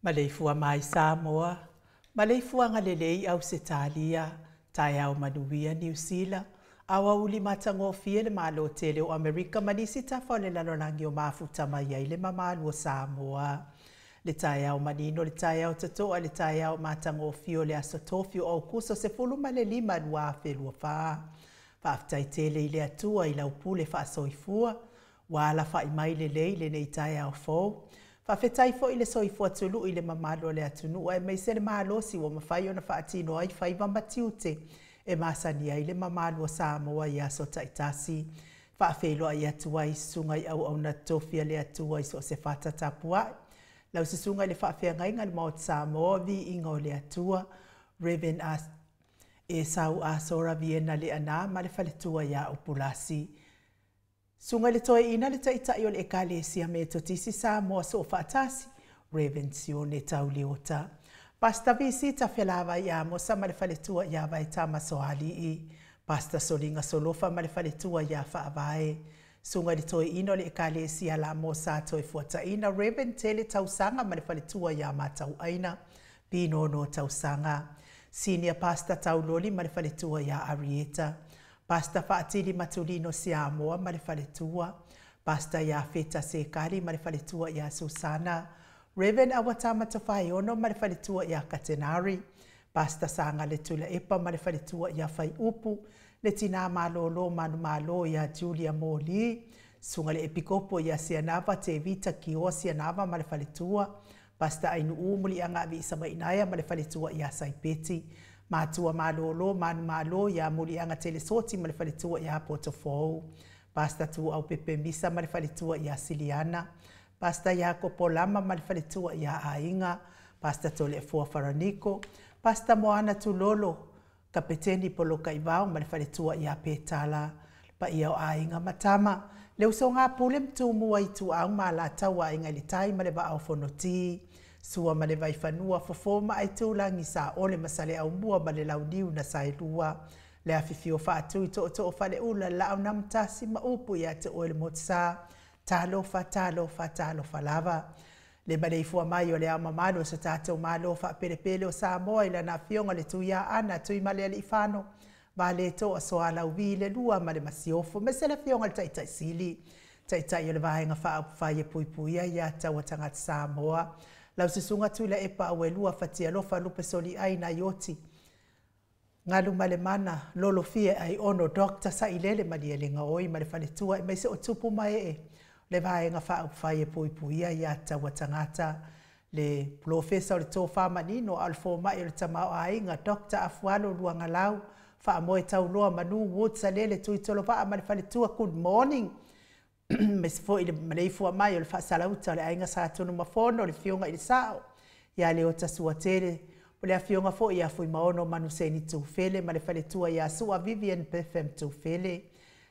Maleifua mai Samoa, maleifuaga lelei Ausetalia, taeao manuia Niu Sila, aoauli matagofie le Malo tele o Amerika ma nisi tafa o le lalolagi o mafuta mai ai le mamalu o Samoa. Le taeao manino, le taeao totoa, le taeao matagofie o le aso Tofi o Aukuso 15 2024. Faafetai tele i le Atua i lau pule faasoifua, ua alafai mai lelei lenei taeao fou. Faafetai foi le soifua tului i le mamalu o le atunuu aemaise le malosi ua mafai ona faatino ai faiva ma tiute e masani ai le mamalu o Samoa i aso taitasi. Faafeiloai atu ai susuga i auauna totofi a le Atua i so o se fata tapuai. Lau susuga i le faafeagaiga i le Maota Samoa, viiga o le Atua, Reverend Esau Asora Viena Leana ma le faletua ia Upulasi. Susuga i le Toeaina le Taitai o le Ekalesia Metotisi Samoa Soofaatasi, Rev. Sione Tauliota. Pastor Visita Felavai Amosa ma le faletua ia Vaetama Soalii. Pastor Soliga Solofa ma le faletua ia Faavae. Susuga i le Toeaina o le Ekalesia Lamosa Toefuataina, Rev. Tele Tausaga ma le faletua ia Matauaina Pinono Tausaga. Senior Pastor Tauloli ma le faletua ia Arieta. Pastor Faatili Matulino Siamoa ma le faletua. Pastor Iafeta Sekali ma le faletua ia Susana. Reverend Awatama Tofaeono ma le faletua ia Katenari. Pastor Sanga le Tulaepa ma le faletua ia Faiupu. Le tina malolo manumalo ia Julia Moli. Susuga le Epikopo ia Sianava Tevita Kioa Sianava ma le faletua. Pastor Ainuu Muliaga Viisamainaia ma le faletua ia Saipeti. Matua malolo manumalo ia Muliaga Telesoti ma le faletua ia Potofou. Pastor Tuau Pepe Misa ma le faletua ia Siliana. Pastor Iakopo Lama ma le faletua ia Aiga. Pastor Toleafoa Faraniko. Pastor Moana Tulolo, Kapeteni Polokaivao ma le faletua ia Petala. Paia o aiga ma tama, le usoga Pule ma Tumua Ituau ma Alataua, Aiga i le Tai ma le Vaa o Fonoti. Sua ma le Vaifanua, Fofo ma Aitulagi, Saole ma Saleaaumua ma le Launiu na Saelua. Le afifio Faatui, Tootoo Faleula, Laau na Matasi ma upu ia te oe le Motusa. Talofa, talofa, talofa lava. Le maleifua mai o le ao mamalu o so tatou Malo faapelepele o Samoa i lana Afioga le Tuiaana Tuimalealiifano Vaaletoa Sualauvi le lua ma le Masiofo, aemaise le Afioga i le Taitai Sili, Taitai o le Vaega Faaupufai e Puipuia ia Taua Tagata Samoa, lau Susuga Tuilaepa Auelua Fatialofa Lupesoliai Naioti Galumalemana Lolofia Aiono Dr. Sailele Malielegaoi ma le faletua aemaise o tupu ma ee le Vaega Faaupufai e Puipuia ia Taua Tagata, le Polofesa o le Tofa Manino a o le Fomai o le Tamaoaiga Dr. Afualo Luagalau Faamoe Tauloa Manu Woods Alele Tuitolovaa ma le faletua, good morning. Aemaise foi le maleifua mai o le Faasalauta o le Aiga Sa Tunumafono, le Afioga i le Sao ia Leota Suatele, o le Afioga foi ia Fuimaono Manuseni Tufele ma le faletua ia Sua Vivian Betham Tufele,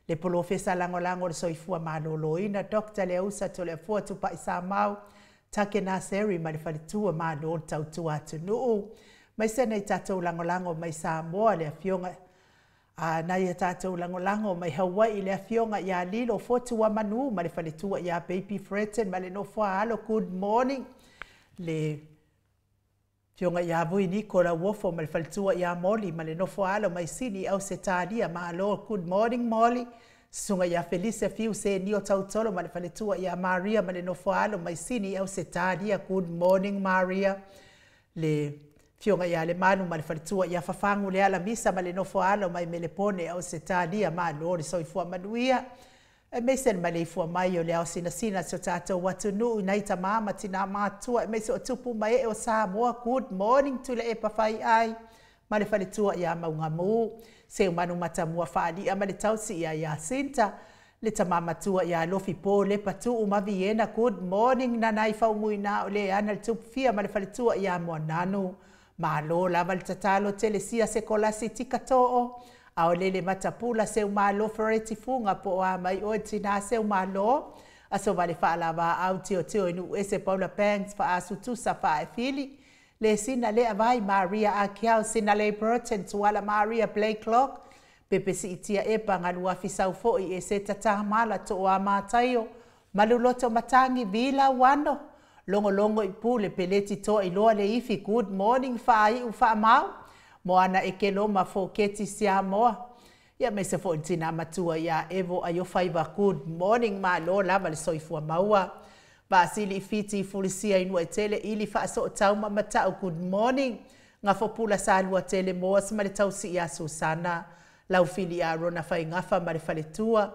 le Polofesa Lagolago o le Soifua Maloloina Dr. Leausa Toleafoa Tupai Samau Take Naseri ma le faletua, malo le tautua atunuu. Aemaise nai tatou lagolago mai Samoa, le Afioga a nai a tatou lagolago mai Hawaii, le Afioga ia Lilo Fotu Manu ma le faletua ia Baby Freton ma le nofo a alo, good morning. Le Afioga ia Vui Niko Lauofo ma le faletua ia Moli ma le nofo a alo mai Sini Ausetalia, malo, good morning Molly. Susuga ia Felicia Fiu Senio Tautolo ma le faletua ia Maria ma le nofo a alo mai Sini Ausetalia, good morning Maria. Le Afioga ia Lemanu ma le faletua ia Fafagu le Alamisa ma le nofo a alo mai Melepone Ausetalia, malo le soifua manuia. Aemaise le maleifua mai o le ao sinasina si o tatou atunuu i nai tamā ma tinā matua aemaise o tupu ma ee o Samoa, good morning Tuilaepa Faiai ma le faletua ia Maugamu, Seumanu Matamua Faalia ma le tausi ia Iasinta, le tamā matua ia Lofi Po Lepa Tuu ma Viena, good morning Nanai Faumuina o le ana le Tupufia ma le faletua ia Moananu. Malo lava le tatalo Telesia Sekolasi Tikatoo, a o lele matapula Seumalo Fereti Fuga po o a mai oe tina Seumalo, aso vale faalava au teoteo i nuu ese Paula Banks faasutusa faaefili, le sina lea vai Maria Akiau Sinalei Burton Tuala Maria Blakelock Pepe Siitia Epa Galuafi Saufoi e se tatamala Toa Mataio Maluloto Matangi Vila Wano Logologo i pule peleti toa iloa le ifi. Good morning faaiu faamau. Moana e keloma foketi Samoa. Ia me se fo tina matua ia Evo Aiofaiva. Good morning malo lava le soifua maua. Vasili fiti fulisia inua e tele ili faaso tauma matau. Good morning. Ngafopula salua tele moas ma le tausi ia Susana. Laufili a Rona Faingafa ma le faletua.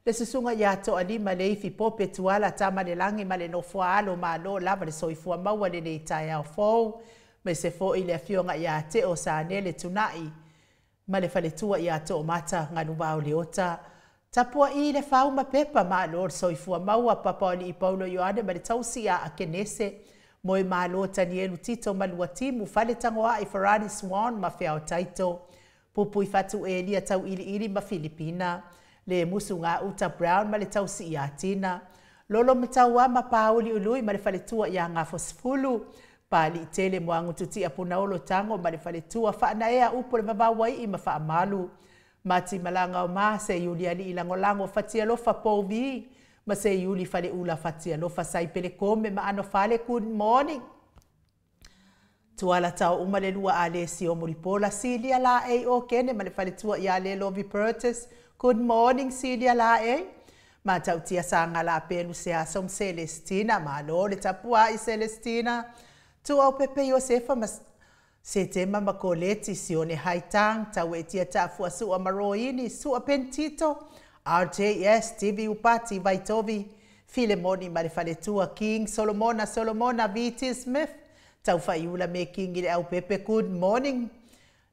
Le susuga ia Toalima le ifi pope tuala tama le lagi ma le nofoa alo malo lava le soifua maua lenei taeao fou. Me se fo'i le afioga ia Teo Sanele Tunai ma le faletua ia Toomata Galuvao Leota. Tapua'i le fau ma pepa malo le soifua maua Papa o Alii Paulo Ioane ma le tausi ia Akenese. Moe malo Tanielu Tito Maluatimu fale tagoa'i Farani Swan ma Feao Taito. Pupui fatu Elia tau iliili ma Filipina. Le musu ngā uta Brown ma le tausi ia Tina. Lolo mataua ma Pauli ului ma le faletua ia Ngafosifulu. Pali tele moangu tutia punaolo tango ma le faletua faanaea upo le vavauai ma faamalu. Mati malanga o ma se iuli ali ilangolango fatia lofa pouvi. Ma se iuli fale ula fatia lofa saipele kome ma ano fale. Good morning. Tuala tau uma le lua ale si o mulipola Silia la e o kene ma le faletua ia le Lovi Pertis. Good morning Silia la e. Ma tautia sanga la pelu se asom Celestina. Malo le tapua i Celestina. Tu au pepe Josefa ma se tema ma Coleti Sione Haitang. Tau e tia tafua sua maroini sua pentito. RJS TV Upati Vaitovi. Filemoni ma le faletua King Solomona Solomona VT Smith. Tau whaiula me King i le au pepe. Good morning.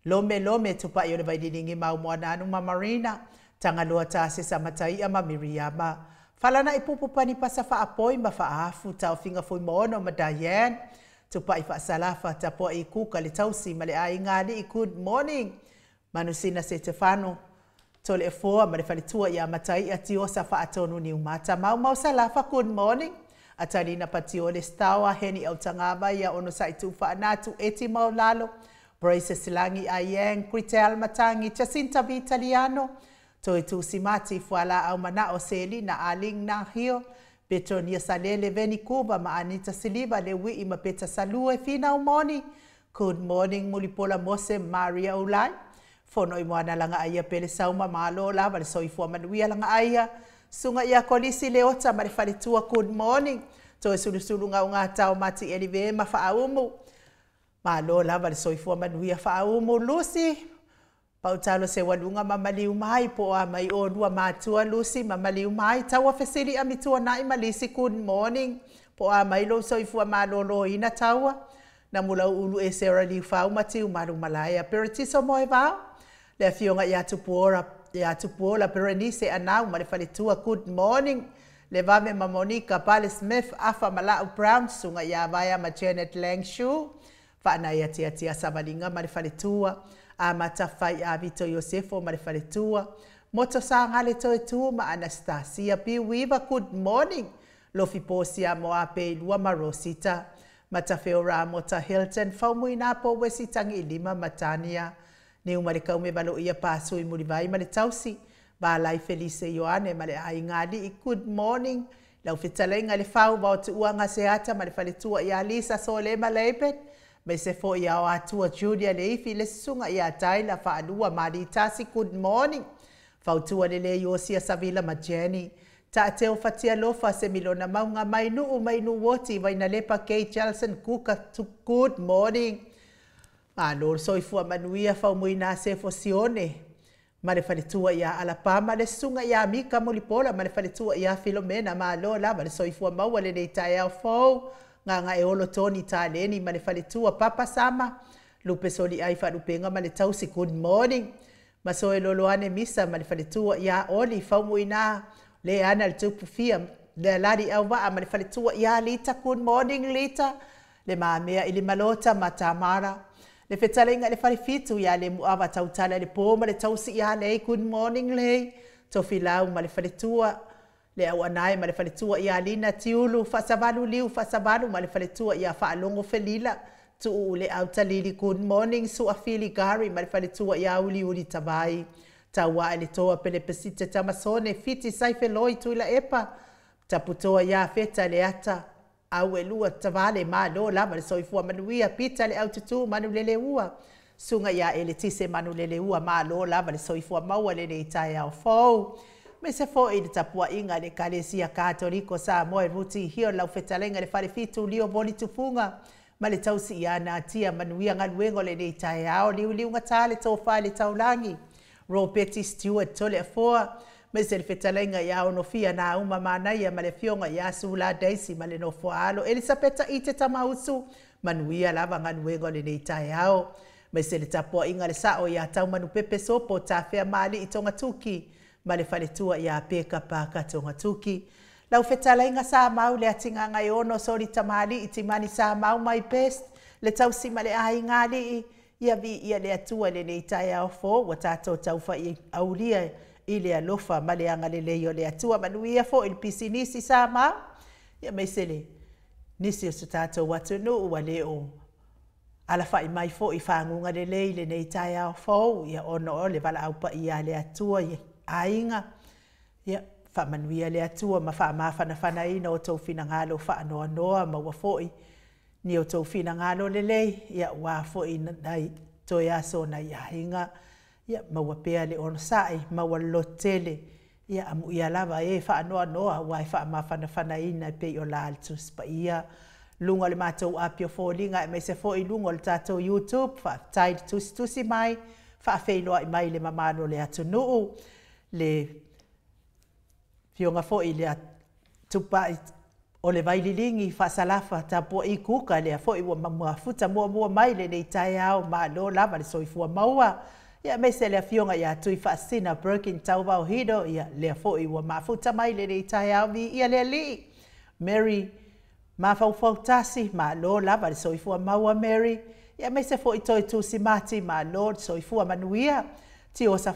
Lome lome tupai o le vaililingi mau moananu ma Marina. Tangaloa ta se samataia ma Miriama. Falana i pupu pani pasa faapoi ma faafu. Tau finga fui moono ma Diane. Tupai faasalafa tapoa i kuka le tausi ma le aingali. Good morning. Manusina se tefano. Tole efoa ma le faletua ia mataia tiosa faatonu ni umata. Mau mau salafa. Good morning. Atalina Patiole Stawa, Heni Autangava, ia ono saitu whaanatu, eti maulalo, Brace Silangi Ayeng, Kritel Matangi, Jacinta Vitaliano, Toi Tusimati, Fuala au Manao Selina, Aling Nahio, Petronia Salele, Veni Kuba, ma Anita Siliva, Lewi, ma Peta Salue, Fina Umoni. Good morning, Mulipola Mose, Maria Ulai, Fono i moana langa aia pele sauma malo lava le soifua manuia langa aia. Sunga ia kolisi le ota ma le faletua. Good morning. Toe sulusulu ngau ngā tau mati elive ma faaumu. Malo lava le soifua manuia faaumu. Lucy, pautalo se walunga mamaliu mai po a mai o lua matua Lucy mamaliu mai. Taua fesili amitua nai malisi. Good morning. Po a mai lo soifua malolo ina taua. Na mula ulu e Sarah Liu fau matiu malu malaya. Peretiso moe vau. Le afioga ia Tupuola, ia Tupuola Berenice anau ma le faletua. Good morning. Le vave ma Monica Pale Smith afa Malau Brown sunga ia vaia ma Janet Langshu. Faana ia tia tia savalinga ma le faletua. A matafai a Vito Iosefo ma le faletua. Moto sangale toe tu ma Anastasia P. Weaver. Good morning. Lofi Posia Moape Lua ma Rosita. Matafeora Mota Hilton Faumuina po Wesitangi Lima Matania. Neu ma le kaume valo ia pasui mulivai ma le tausi. Valai Felice Ioane ma le aingali. Good morning. Lau fitalenga le fau vao tuuanga seata ma le faletua ia Lisa Sole ma Leipet. Me se fo ia o atua Julia Leifi le susunga ia Taila faalua Malitasi. Good morning. Fautua le le Iosia Savila ma Jenny. Ta'ateo fatia lofa se milona maunga mainuu mainu woti vainalepa Kate Jelson Kuka. Good morning. Malo soifua manuia faumuina se fosione. Ma le faletua ia Alapama le susunga ia Mika Mulipola ma le faletua ia Filomena malo lava le soifua maua lenei taeao fou. Nganga e olo Tony Taleni ma le faletua Papa Sama. Lupe soli ai falupenga ma le tausi. Good morning. Masoe loloane misa ma le faletua ia Oli faumuina. Le ana le tupu fia le lari au waa ma le faletua ia Lita. Good morning Lita. Le maamea ili malota ma Tamara. Le fetalenga le falefitu ia le muawa tautala le po ma le tausi ia lei. Good morning lei. Tofilau ma le faletua. Le au anai ma le faletua ia Lina Tiulu. Faasavalu liu faasavalu ma le faletua ia Faalongo Felila. Tuu le au talili. Good morning Suafili Gari ma le faletua ia Uli Uli Tavai. Taua ele toa pele pesite tamasone fiti saifeloi tuila epa. Taputoa ia feta le ata. Auelua Tavale, malo lava le soifua manuia. Pita le Aututu Manuleleua, susuga ia Eletise Manuleleua, malo lava le soifua maua lenei taeao fou. Aemaise foi le tapuaiga a le Ekalesia Katoliko Samoa i Ruti Hill, lau fetalaiga i le Falefitu Lio Voli Tufuga ma le tausi ia Natia, manuia galuega o lenei taeao. Liuliugata le tofa i le taulagi Ropeti Stewart Toleafoa, aemaise le fetalaiga ia Onofia Nauma Manaia ma le afioga ia Sula Daisy ma le nofoaalo Elisapeta Ite Tamausu, manuia lava galuega o lenei taeao. Aemaise le tapuaiga a le sao ia Taumanupepe Sopo Tafea Maali'i Togatuki ma le faletua ia Peka Paka Togatuki. Lau fetalaiga Samau le Atigagaeono Soli Tamalii Timani Samau my best, le tausi ma le aiga alii, ia viia le Atua i lenei taeao fou ua tatou taufai aulia i le alofa ma le agalelei o le Atua. Manuia foi le pisinisi Samau, ia aemaise le nisi o so tatou atunuu ua le o alafai mai foi i faguga lelei i lenei taeao fou, ia ona o le valaau paia a le Atua i aiga. Ia faamanuia le Atua ma faamafanafanaina outou finagalo faanoanoa, maua foi ni outou finagalo lelei, ia aua foi nai toe aso o nai aiga. Ia maua pea le onosai, maua le lototele, ia amuia lava e faanoanoa aua e faamafanafanaina e pei o la le Tusi Paia. Luga o le matou api o foliga aemaise foi i luga o le tatou YouTube, faafetai le tusitusi mai, faafeiloai mai i le mamalu o le atunuu. Le Afioga foi i le Tupai o le Vaililigi Faasalafa Tapuai Kuka, lea foi ua mafuta muamua mai lenei taeao, malo lava le soifua maua. Ia aemaise le Afioga ia Tuifaasisina Birkin Tauvao Hido, ia lea foi ua mafuta mai lenei taeao, viia le Alii. Mary Mafaufautasi, malo lava le soifua maua Mary. Ia aemaise foi Toe Tusi Mati, malo le soifua manuia. Tiosa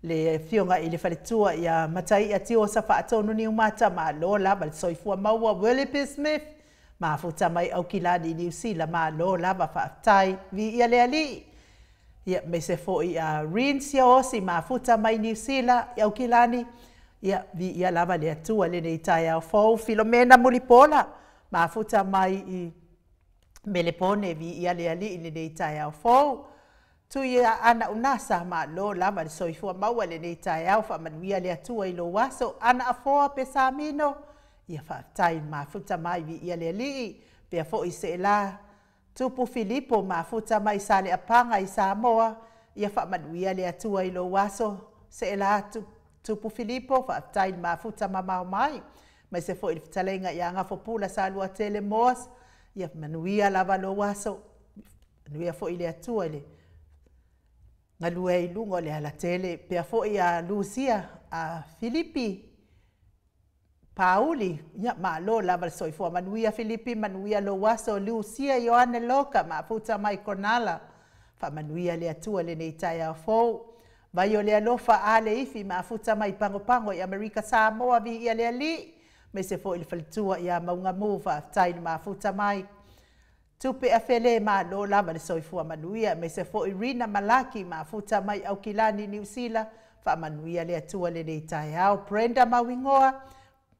le Afioga i le Faletua ia Mataia Tiosa Faatonu Niumata, malo lava le soifua maua. Willie P. Smith, mafuta mai Aukilani, Niu Sila, malo lava, faafetai, viia le Alii. Ia aemaise foi a Rin Siaosi, mafuta mai Niu Sila i Aukilani, ia viia lava le Atua lenei taeao fou. Filomena Mulipola, mafuta mai i Melepone, viia le Alii lenei taeao fou. Tui Ana Unasa, malo lava le soifua maua lenei taeao, faamanuia le Atua i lou aso. Ana Afoa Pesamino, ia faafetai mafuta mai, viia le Alii. Pea foi Seela Tupu Filipo, mafuta mai Saleapaga i Samoa, ia faamanuia le Atua i lou aso. Seela Tupu Filipo, faafetai le mafuta mamao mai. Aemaise foi le fetalaiga ia Gafopula Saluatele Moas, ia manuia lava lou aso. Manuia foi le Atua i le galue i luga o le alatele. Pea foi a Lusia a Filipi Pauli, ia malo lava le soifua manuia Filipi, manuia lou aso. Lusia Ioane Loka, mafuta mai Konala, faamanuia le Atua lenei taeao fou. Vai o le alofa a le ifi, mafuta mai Pagopago i Amerika Samoa, viia le Alii. Aemaise foi le faletua ia Maugamu, faafetai le mafuta mai. Tupe Afele, malo lava le soifua manuia. Aemaise foi Rina Malaki, mafuta mai Aukilani, Niu Sila, faamanuia le Atua lenei taeao. Brenda Mauigoa,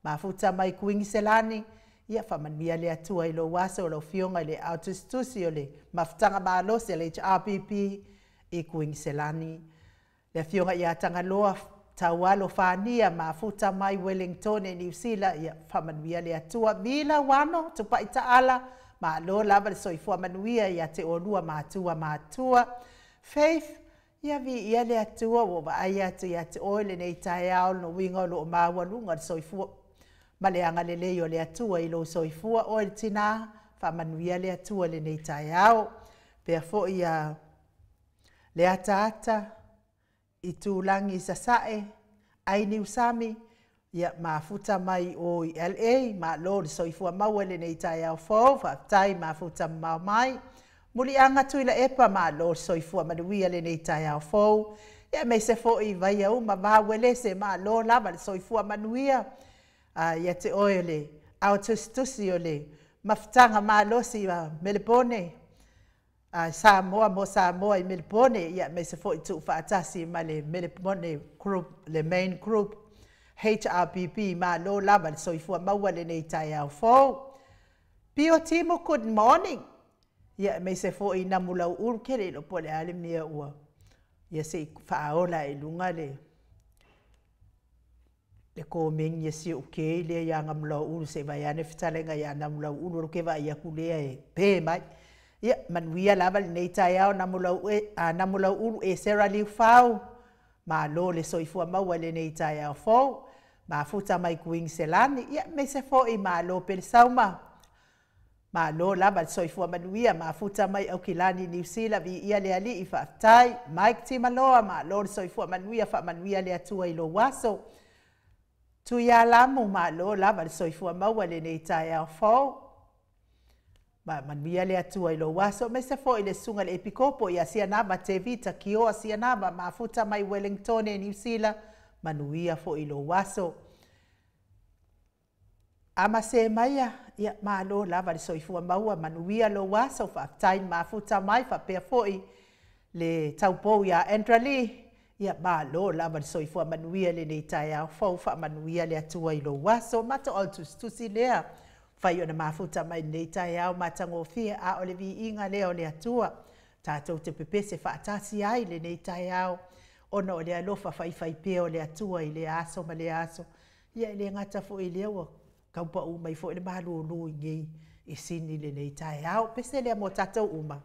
mafuta mai Kuiniselani, ia faamanuia le Atua i lou aso, lau Afioga i le aotusitusi o le mafutaga malosi a le HRPP i Kuiniselani. Le Afioga ia Tagaloa Taualo Fania, mafuta mai Wellington, Niu Sila, ia faamanuia le Atua. Vila Wano Tupai Taala, malo lava le soifua manuia ia te olua matua matua. Faith, ia viia le Atua ua vaai atu ia te oe lenei taeao, no uiga o loo maualuga le soifua ma le agalelei o le Atua i lou soifua oe le tinā, faamanuia le Atua lenei taeao. Pea foi ia le ataata i Tūlagi Sasae, ai Niusami, ia mafuta mai o i LA, malo le soifua maua lenei taeao fou, faafetai mafuta mamao mai. Muliaga Tuilaepa, malo le soifua manuia lenei taeao fou. Ia aemaise foi Vaiauma Vauelese, malo lava le soifua manuia. Ia te oe o le aotusitusi o le mafutaga malosi a Melepone, Samoa mo Samoa i Melepone, ia aemaise foi tuufaatasi ma le Melepone Group, le main group HRPP, malo lava le soifua maua lenei taeao fou. Pio Timo, good morning. Ia aemaise foi i Namulauulu, ke le iloa po o le a le mea ua ia se i faaola ai i luga le le komeni a si ou kei lea ia Namulauulu se i vaai ane fetalaiga ia Namulauulu alu ke vaai atu lea e pe mai. Ia manuia lava lenei taeao Namulau e, a Namulauulu e Sarah Liufau. Malo le soifua maua i lenei taeao fou. Mafuta mai Kuiniselani, ia aemaise foi malo Pelesauma. Malo lava le soifua manuia, mafuta mai Aukilani Niu Sila, viia le Alii, faafetai. Mike Timaloa, malo le soifua manuia, faamanuia le Atua i lou aso. Tuialamu, malo lava le soifua maua i lenei taeao fou. Manuia le Atua i lou aso, aemaise foi le susuga i le Epikopo ia Sianava Tevita Kioa Sianava, mafuta mai Wellingtone Niu Sila, manuia foi i lou aso. Ama se maia, ia malo lava le soifua maua, manuia lou aso, faafetai le mafuta mai, faapea foi le taupou ia Andra Lee, ia malo lava le soifua manuia i lenei taeao fou, faamanuia le Atua i lou aso. Matou o le tusitusi lea, fai ona mafuta mai lenei taeao matagofie, a o le viiga lea o le Atua, tatou te pepese faatasi ai lenei taeao, ona o le alofa faifaipea o le Atua i lea aso ma lea aso. Ia e le gata foi i lea ua taupaū mai foi le malūlū i nei i Sini i lenei taeao. Pese lea mo tatou uma.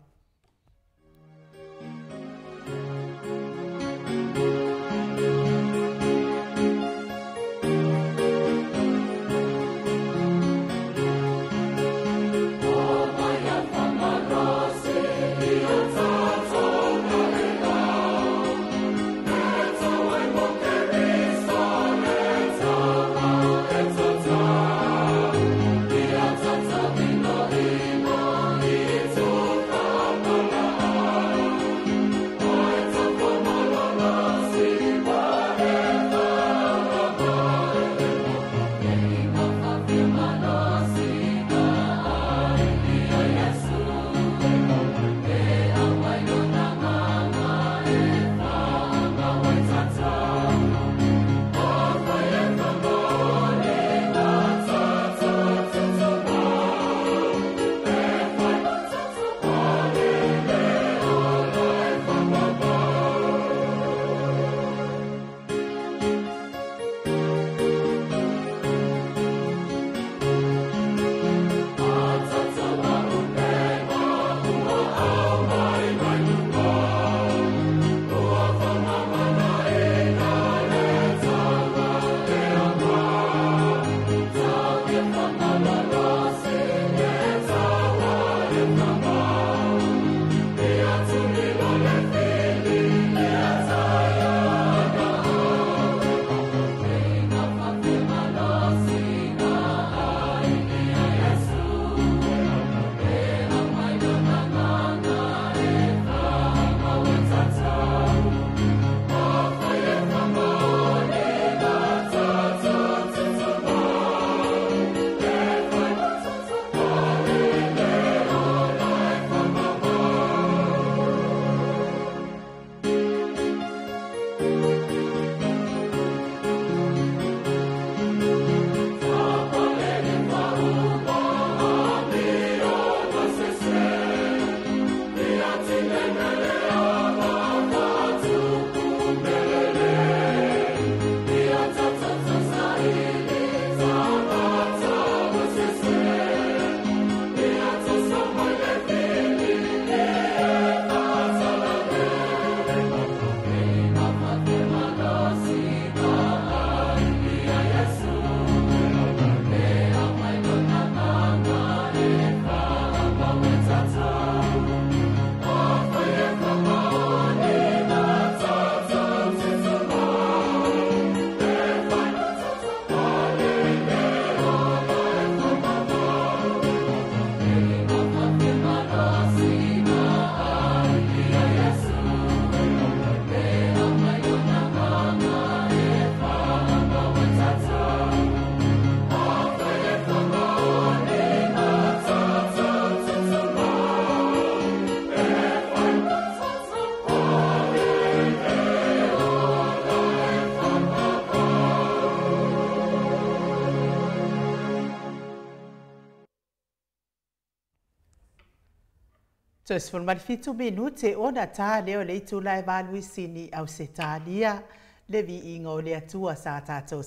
Toe 17 minute ona ta lea o le itula e 8 i Sini, Ausetalia. Le viiga o le Atua sa tatou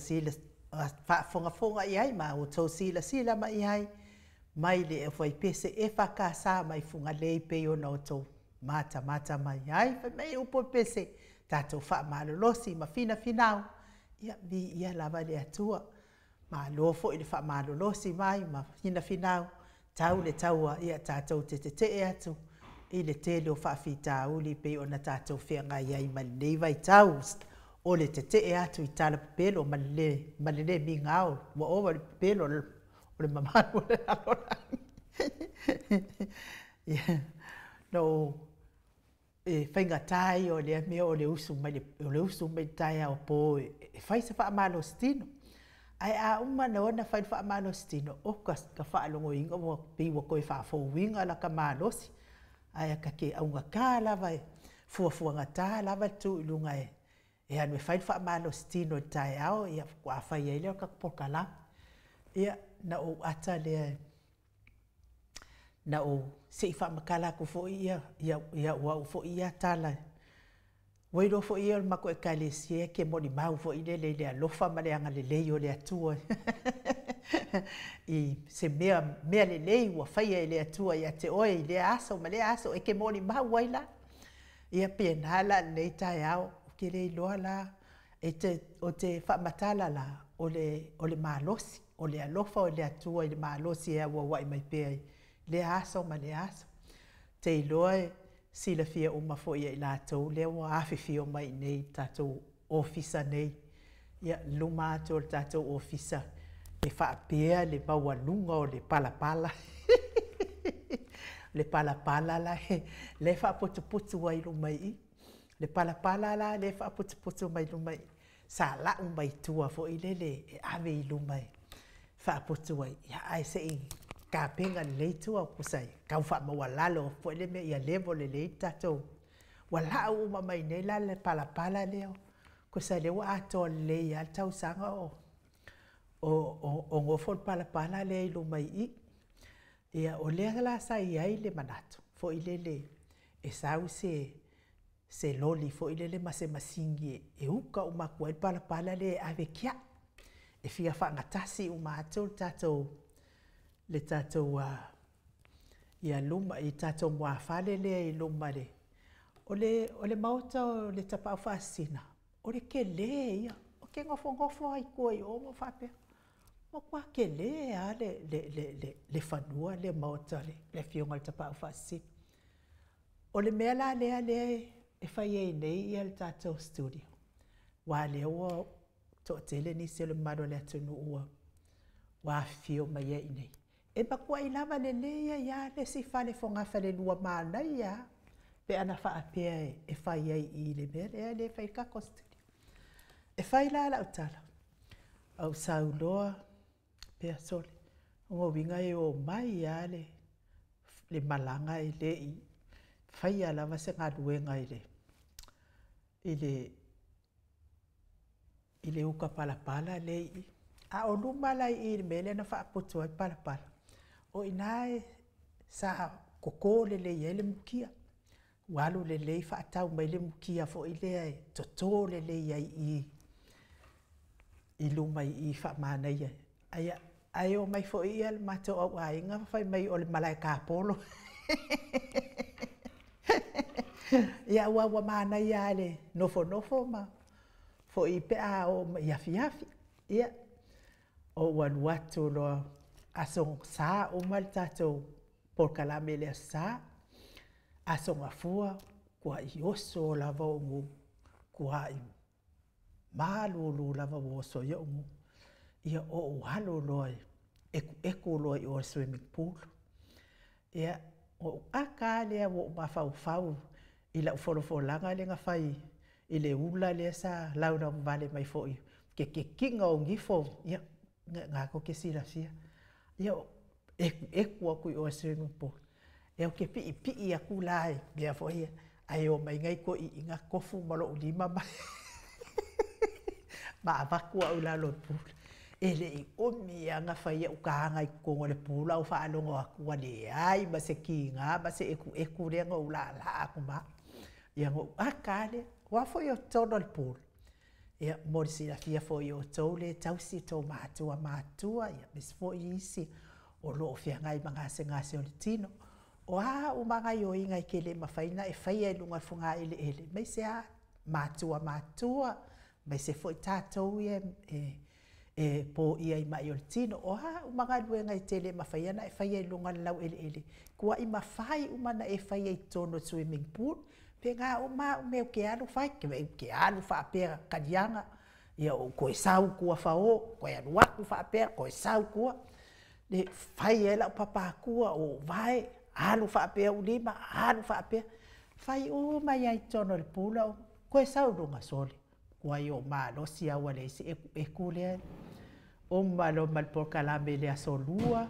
faafogafoga i ai ma outou silasila mai i ai mai le fuaipese EFKS mai Fugalei pei ona outou matamata mai ai. Fai mai upu o pese, tatou faamalolosi ma finafinau, ia viia lava le Atua. Malo foi le faamalolosi mai ma finafinau, tau le taua, ia tatou te tetee atu i le tele o faafitauli pei ona tatou feagai ai ma lenei vaitau o le tetee atu i tala pepelo ma le le migao, ua ova le pepelo o le mamalu o le lalolagi. Ia, no e faigata ia o lea mea o le usu mai le taeao po e fai se faamalositino. Ae a uma na ona fai le faamalositino, o ka faalogoina ua pei ua toe faafouina la ka malosi. Ae ka ke augata lava e fuafuagata lava le tu i luga e alu e fai le faamalositino i le taeao, ia faatoa fai ai lea o le tatou polokalame. Ia, na ou ata lea, na ou se i faamatala atu foi ia au foi ia tala. Ua iloa foi ia o le matou ekalesia ke molimau foi lele i le alofa ma le agalelei o le Atua. I se mea lelei ua faia e le Atua ia te oe i lea aso ma lea aso e ke molimau ai la. Ia pena la lenei taeao, ou te le iloa la, o te faamatala la, o le malosi, o le alofa o le Atua i le malosi e auauai mai pea i lea aso ma lea aso. Te iloa e silafia uma foi e i latou lea ua afifio mai nei tatou ofisa nei. Ia, luma atu o le tatou ofisa e faapea le maualuga o le palapala. Le palapala la le faaputuputu ai luma i i. Le palapala la le faaputuputu mai luma i i. Sa lau mai tua foi lele e ave i luma e faaputu ai. Ia, ae se i tapena lelei tua kusa e tau faamaualalo foi le mea ia level lelei tatou. Ua lau uma mai nei la le palapala lea. Kusa lea ua atoa lelei lava le tausaga o gofo le palapala lea i luma i i. Ia, o lea la sa i ai le manatu foi lele e sau se loli foi lele ma se masini e uka uma atu ai le palapala lea e ave kia. E fia faagatasi uma atu le tatou ia luma i tatou muafale lea i luma le o le maota o le Tapaau Faasisina, o le tele ia, o ke nofonofo ai tua i o ma faapea. Matua tele lava le fanua le maota le afioga i le Tapaau Faasisina. O le mea la lea e fai ai nei ia le tatou studio, ua lea ua toatele nisi o le mamalu o le atunuu ua afifio mai ai nei. E matuai lava lelei ai lava le isi fale fogafale lua manaia pe ana faapea e fai ai i le mea lea le fai tatou studio. E fai la lau tala, au sauloa pea sole, o uiga e o mai lava le malaga e le i faia lava se galuega i le uka palapala le i. A o luma la i le mea lea na faaputu ai palapala, o ina e sa koko lelei ai le mukia. Ua alu lelei faatau mai le mukia foi lea e toto lelei ai i luma i faamanaia. Ai o mai foi ia le matou au aiga fai mai o le malae kapolo. Ia ua ua manaia le nofonofo ma foi pe a o mai afiafi. Ia, o ua alu atu loa aso sa uma le tatou polokalame le aso sa, aso gafua, kua i oso lava o gu, kua i malulu lava o oso ia o gu. Ia o alu loa eku loa i o swimming pool. Ia, o aka lea o mafaufau i lau folofolaga le na fai i le ula lea sa laulau vale mai foi ke kekiga o gifo, ia, ngā ko ke silafia. Ia, eku aku i o swimming pool. Ia, o ke pii pii aku la e, mea foi ia, ai o mai ngai ko i inga kofu ma lou lima mai. Ma avaku au lalo pool. E leʻi umi aga fai aʻu kaga i totonu o le pula ou faalogo atu ua leai ma se kigā ma se ekueku lea na ou laalaa atu ma au. Ia na ou ata lava lea, o a foi o totonu o le pula, ia mo le silafia foi e outou le tausi i tou matua matutua, ia aemaise foi isi o lo o feagai ma gasegase o le tino. O a uma gaoioiga e te le mafai ona e faia i luga o le fogaeleele, aemaise lava matua matutua, aemaise foi tatou ia e poia i mai o le tino. O a uma galuega e te le mafaia ona e faia i luga o le laueleele, tuai mafai uma ona e faia i totonu o le swimming pool. Pena uma au mea ou te alu fai, ou te alu faapea taliaga, ia ou toe sau i tua fao, toe alu atu faapea, toe sau i tua. E fai ai lau papatua, ou vae, alu faapea ou lima, alu faapea. Fai uma ai lava i totonu o le pula, toe sau i luga, sole, matuai ou malosi lava ua leai se ekueku lea. Uma loa ma le polokalame i le aso Lua,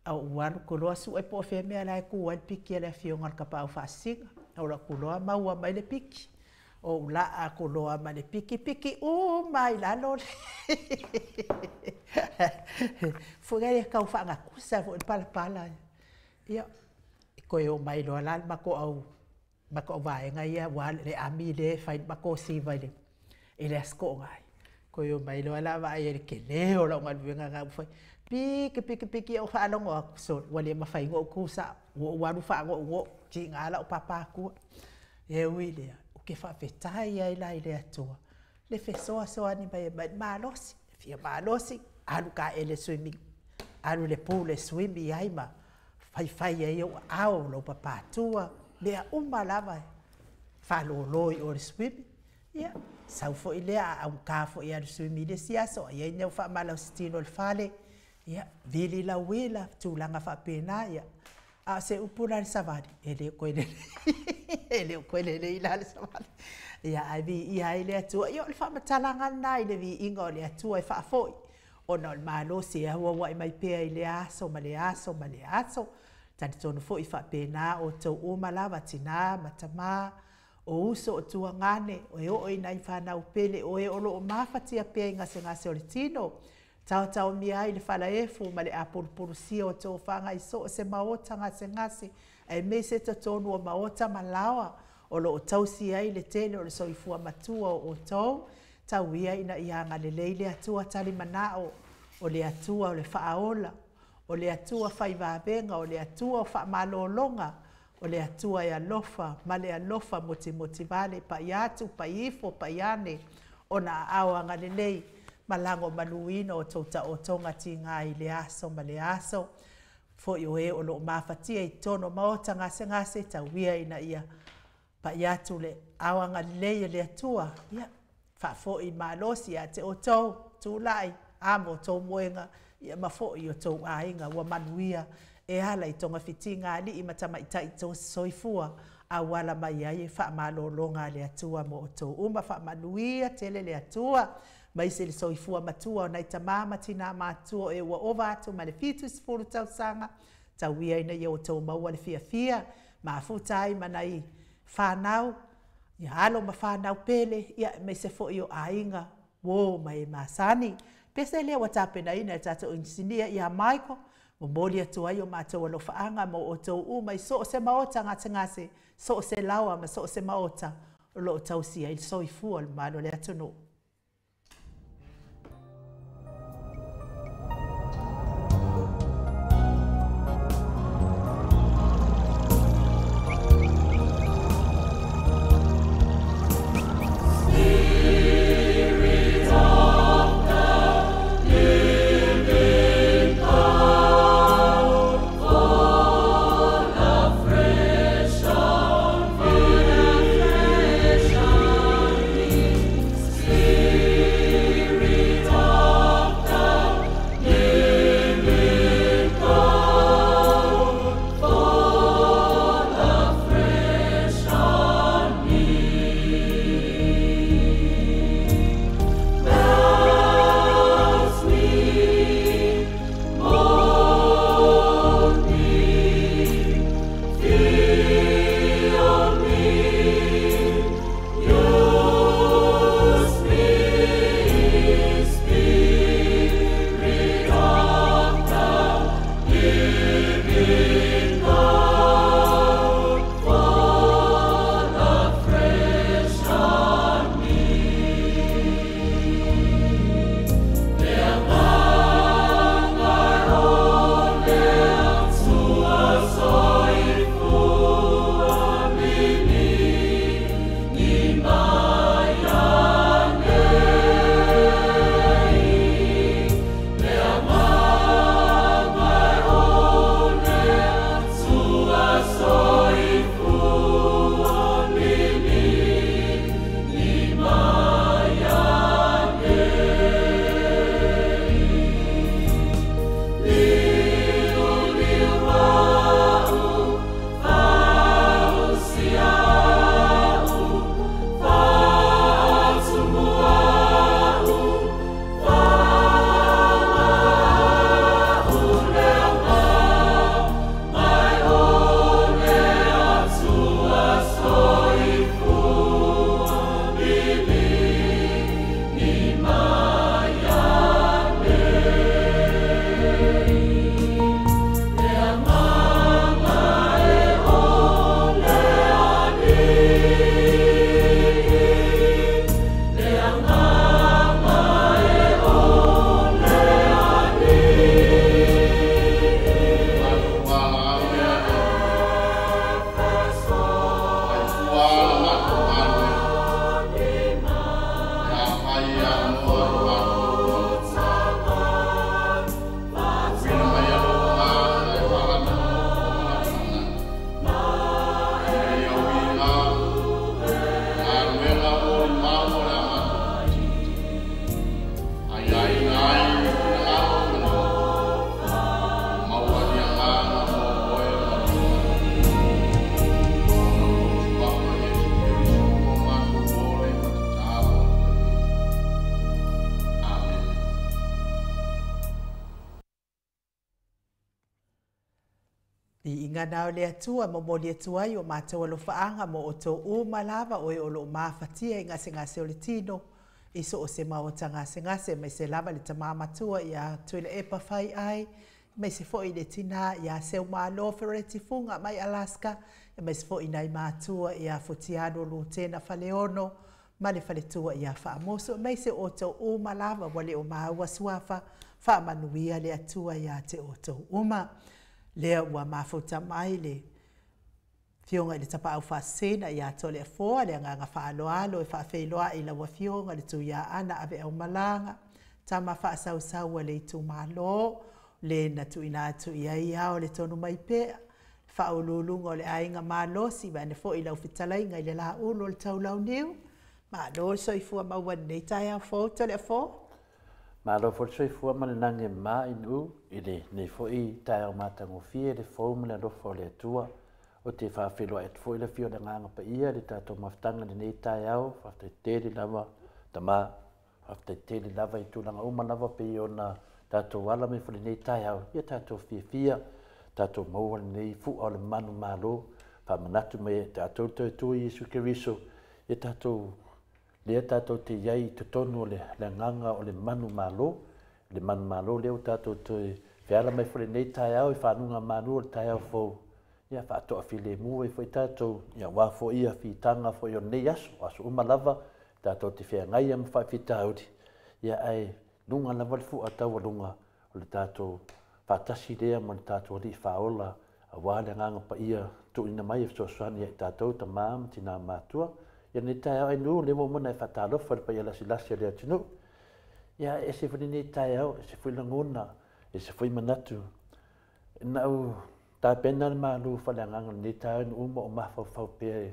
a ou alu atu loa sue po o fea mea la e tu ai le piki a le afioga i le Tapaau Faasisina. Ou alu atu loa maua mai le piki. Ou laa atu loa ma le piki, piki uma lava i lalo le foi lea tau faagatusa foi le palapala. Ia, toe omai loa la le matou au matou vaega ia aua le ami lea e fai le matou siva i le Aso Toonai. Toe omai loa la vaai i le tele o lau galuega na ua fai. Piki piki piki ou faalogo atu, sole, ua le mafai ona ou tu sao, ua ou alu faanounou, tiga lau papa atua. E ui i lea, ou te faafetai ai la i le Atua le fesoasoani mai e aumai le malosi, e fia malosi, alu taele i le swimming, alu i le pool e swim ai ma faifai ai ou aao, lou papatua, mea uma lava e faalolo i o i le swimming. Ia, sau foi lea, a augata foi e alu swimming i le isi aso, a i ai ni au faamalausitino i le fale, ia, vili lau uila, tulaga faapena, ia. A o se upu la i le savali, e le o toe lelei, e le o toe lelei la le savali. Ia, ae viia ai le Atua. Ia, o le faamatalaga lena i le viiga o le Atua e faafoi, ona o le malosi e auauai mai pea i lea aso ma lea aso ma lea aso. Talitonu foi faapena outou uma lava, tina ma tama, o uso o tuagane, o e oo i nai fanau pele, o e o lo o mafatia pea i gasegase o le tino, taotaomia ai le falaefu ma le apulupulusia o tofaga i so o se maota gasegase, aemaise totonu o maota ma laoa o lo o tausi ai le tele o le soifua matua o outou. Tau ia ina ia agalelei le Atua talimanao, o le Atua o le faaola, o le Atua fai vavega, o le Atua o faamalologa, o le Atua e alofa ma le alofa motimoti vale, paia atu, pai ifo, pai ane, ona aao agalelei ma lagomaluina o tou taotoga tiga i le aso ma le aso. Foi o e o lo o mafatia i totonu o maota gasegase, tau ia ina ia pai atu le ao agalelei e le Atua, ia faafoi malosi ia te outou, tulai, amo tou moega, ia ma foi o tou aiga ua manuia e ala i togafitiga a alii ma tamaitai soifua auala mai ai e faamalologa a le Atua mo outou uma. Faamanuia tele le Atua maise le soifua matua o nai tamā ma tinā matutua o e ua ova atu ma le 70 tausaga. Tau ia ina ia outou maua le fiafia mafuta ai ma nai fanau, ia alo ma fanau pele, ia aemaise foi o aiga, uō ma e masani. Pese lea ua tapenaina e le tatou inisinia ia Michael, momoli atu ai o matou alofaaga mo outou uma i so o se maota gasegase, so o se laoa ma so o se maota o lo o tausi ai le soifua o le mamalu o le atunuu. Viiga na o le Atua e momoli atu ai o matou alofaaga mo outou uma lava o e o loo mafatia i gasegase o le tino i so o se maota gasegase, aemaise lava le tama matua ia Tuilaepa Faiai, aemaise foi le tinā ia Seumalo Fereti Fuga mai Alaska, aemaise foi nai matua ia Futiano Lutena Faleono ma le faletua ia Faamoso, aemaise outou uma lava ua le o maua suafa. Faamanuia le Atua ia te outou uma. Lea ua mafuta mai le Afioga i le Tapaau Faasisina ia Toleafoa, le agaga faaaloalo e faafeiloai lau Afioga le Tuiaana Aveaumalaga, tama faasausau a le itumalo, le na tuuina atu i ai ao le tonu mai pea, faauluuluga o le aiga malosi, vaeane foi lau fetalaiga i le Laulu o le Taulauniu. Malo le soifua maua i lenei taeao fou Toleafoa. Malo foi le soifua ma le lagi e mama i nuu i lenei foi taeao matagofie le fou ma le alofa o le Atua. Ou te faafeiloai atu foi le afio o le Agaga Paia i le tatou mafutaga i lenei taeao. Faafetai tele lava tama, faafetai tele lava i tulaga uma lava pei ona tatou ala mai foi i lenei taeao. Ia tatou fiafia, tatou maua lenei fua o le manumalo, faamanatu mai e tatou le Atua Iesu Keriso, ia tatou lea tatou te i ai i totonu o le agaga o le manumalo, le manumalo lea ua tatou toe feala mai foi i lenei taeao i faguga malu o le taeao fou, ia faatoafilemu ai foi tatou, ia aua foi ia fitaga foi o lenei aso, aso uma lava tatou te feagai ma faafitauli, ia ae luga lava le fua taualuga o le tatou faatasi lea ma le tatou Alii Faaola, aua le Agaga Paia tuuina mai e fesoasoani ia i tatou tama ma tina matua. Ia lenei taeao ai nuu, lea ua uma ona e faatalofa i le paia lasilasi o le atunuu. Ia e ese foi lenei taeao, ese foi lagona, ese foi manatu. Na ou tapena le malu faaleagaga lenei taeao nuu ma o mafaufau pea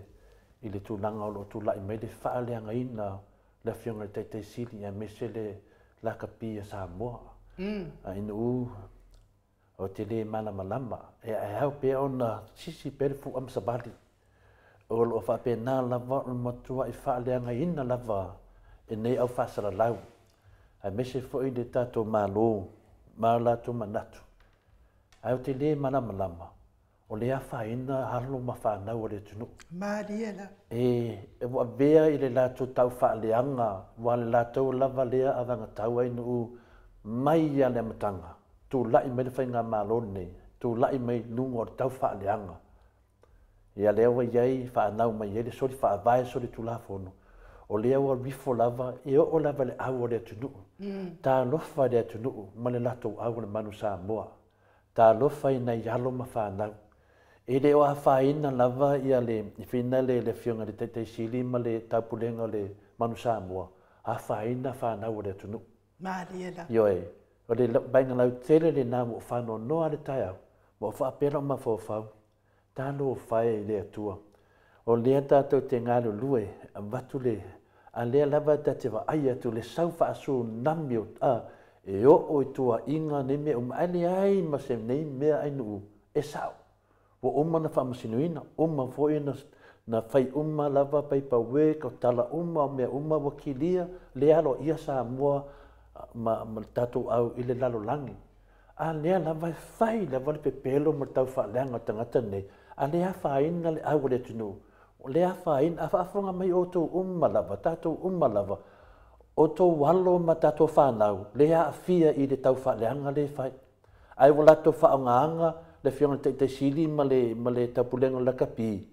i le tulaga o lo o tulai mai le faaleagaina le Afioga i le Taitai Sili aemaise le lakapi a Samoa. Ai nuu o te le malamalama, e ao pea ona sisi pea le fua ma savali. O lo o faapena lava o le matuai faaleagaina lava e nei au faasalalau, aemaise foi le tatou Malo ma latou manatu. Ae ou te le malamalama, o le afaina alo ma fanau o le atunuu. Malie la. E ua avea i le latou taufaaleaga, ua le latou lava lea avagatau ai nuu mai ia le amataga, tulai mai le faigamalo lenei, tulai mai luga o le taufaaleaga. Ia lea ua i ai fanau mai ai le soli faavae, soli tulafono, o lea ua rifo lava, e oo lava le au o le atunuu. Talofa i le atunuu ma le latou au o le manu Samoa. Talofa i nai alo ma fanau. E le o afaina lava ia le fina le Afioga i le Taitai Sili ma le Taupulega o le Manu Samoa, afaina fanau o le atunuu. Malie la. Ioe, o le vaaiga lautele lena ua ou faanoanoa le taeao, ma ou faapea lou mafaufau, talofa e i le Atua. O lea tatou te galulue avatu le, a lea lava ta te vaai atu le sau faasunami o e oo i tuaiga nei mea uma, ae leai ma se nei mea ai nuu e sao. Ua uma na faamasinoina, uma foi na fai uma lava paperwork, o tala uma, o mea uma ua kilia, le aloaia Samoa ma le tatou au i le lalolagi. A lea lava e fai lava le pepelo ma le taufaaleaga o tagata nei, a le afaina le au o le atunuu, o le afaina, a faafofoga mai outou uma lava, tatou uma lava, outou alo ma tatou fanau, le aafia i le taufaaleaga le fai. Ae ua latou faaaogaina le Afioga i le Taitai Sili ma le Taupulega o le Lakapi,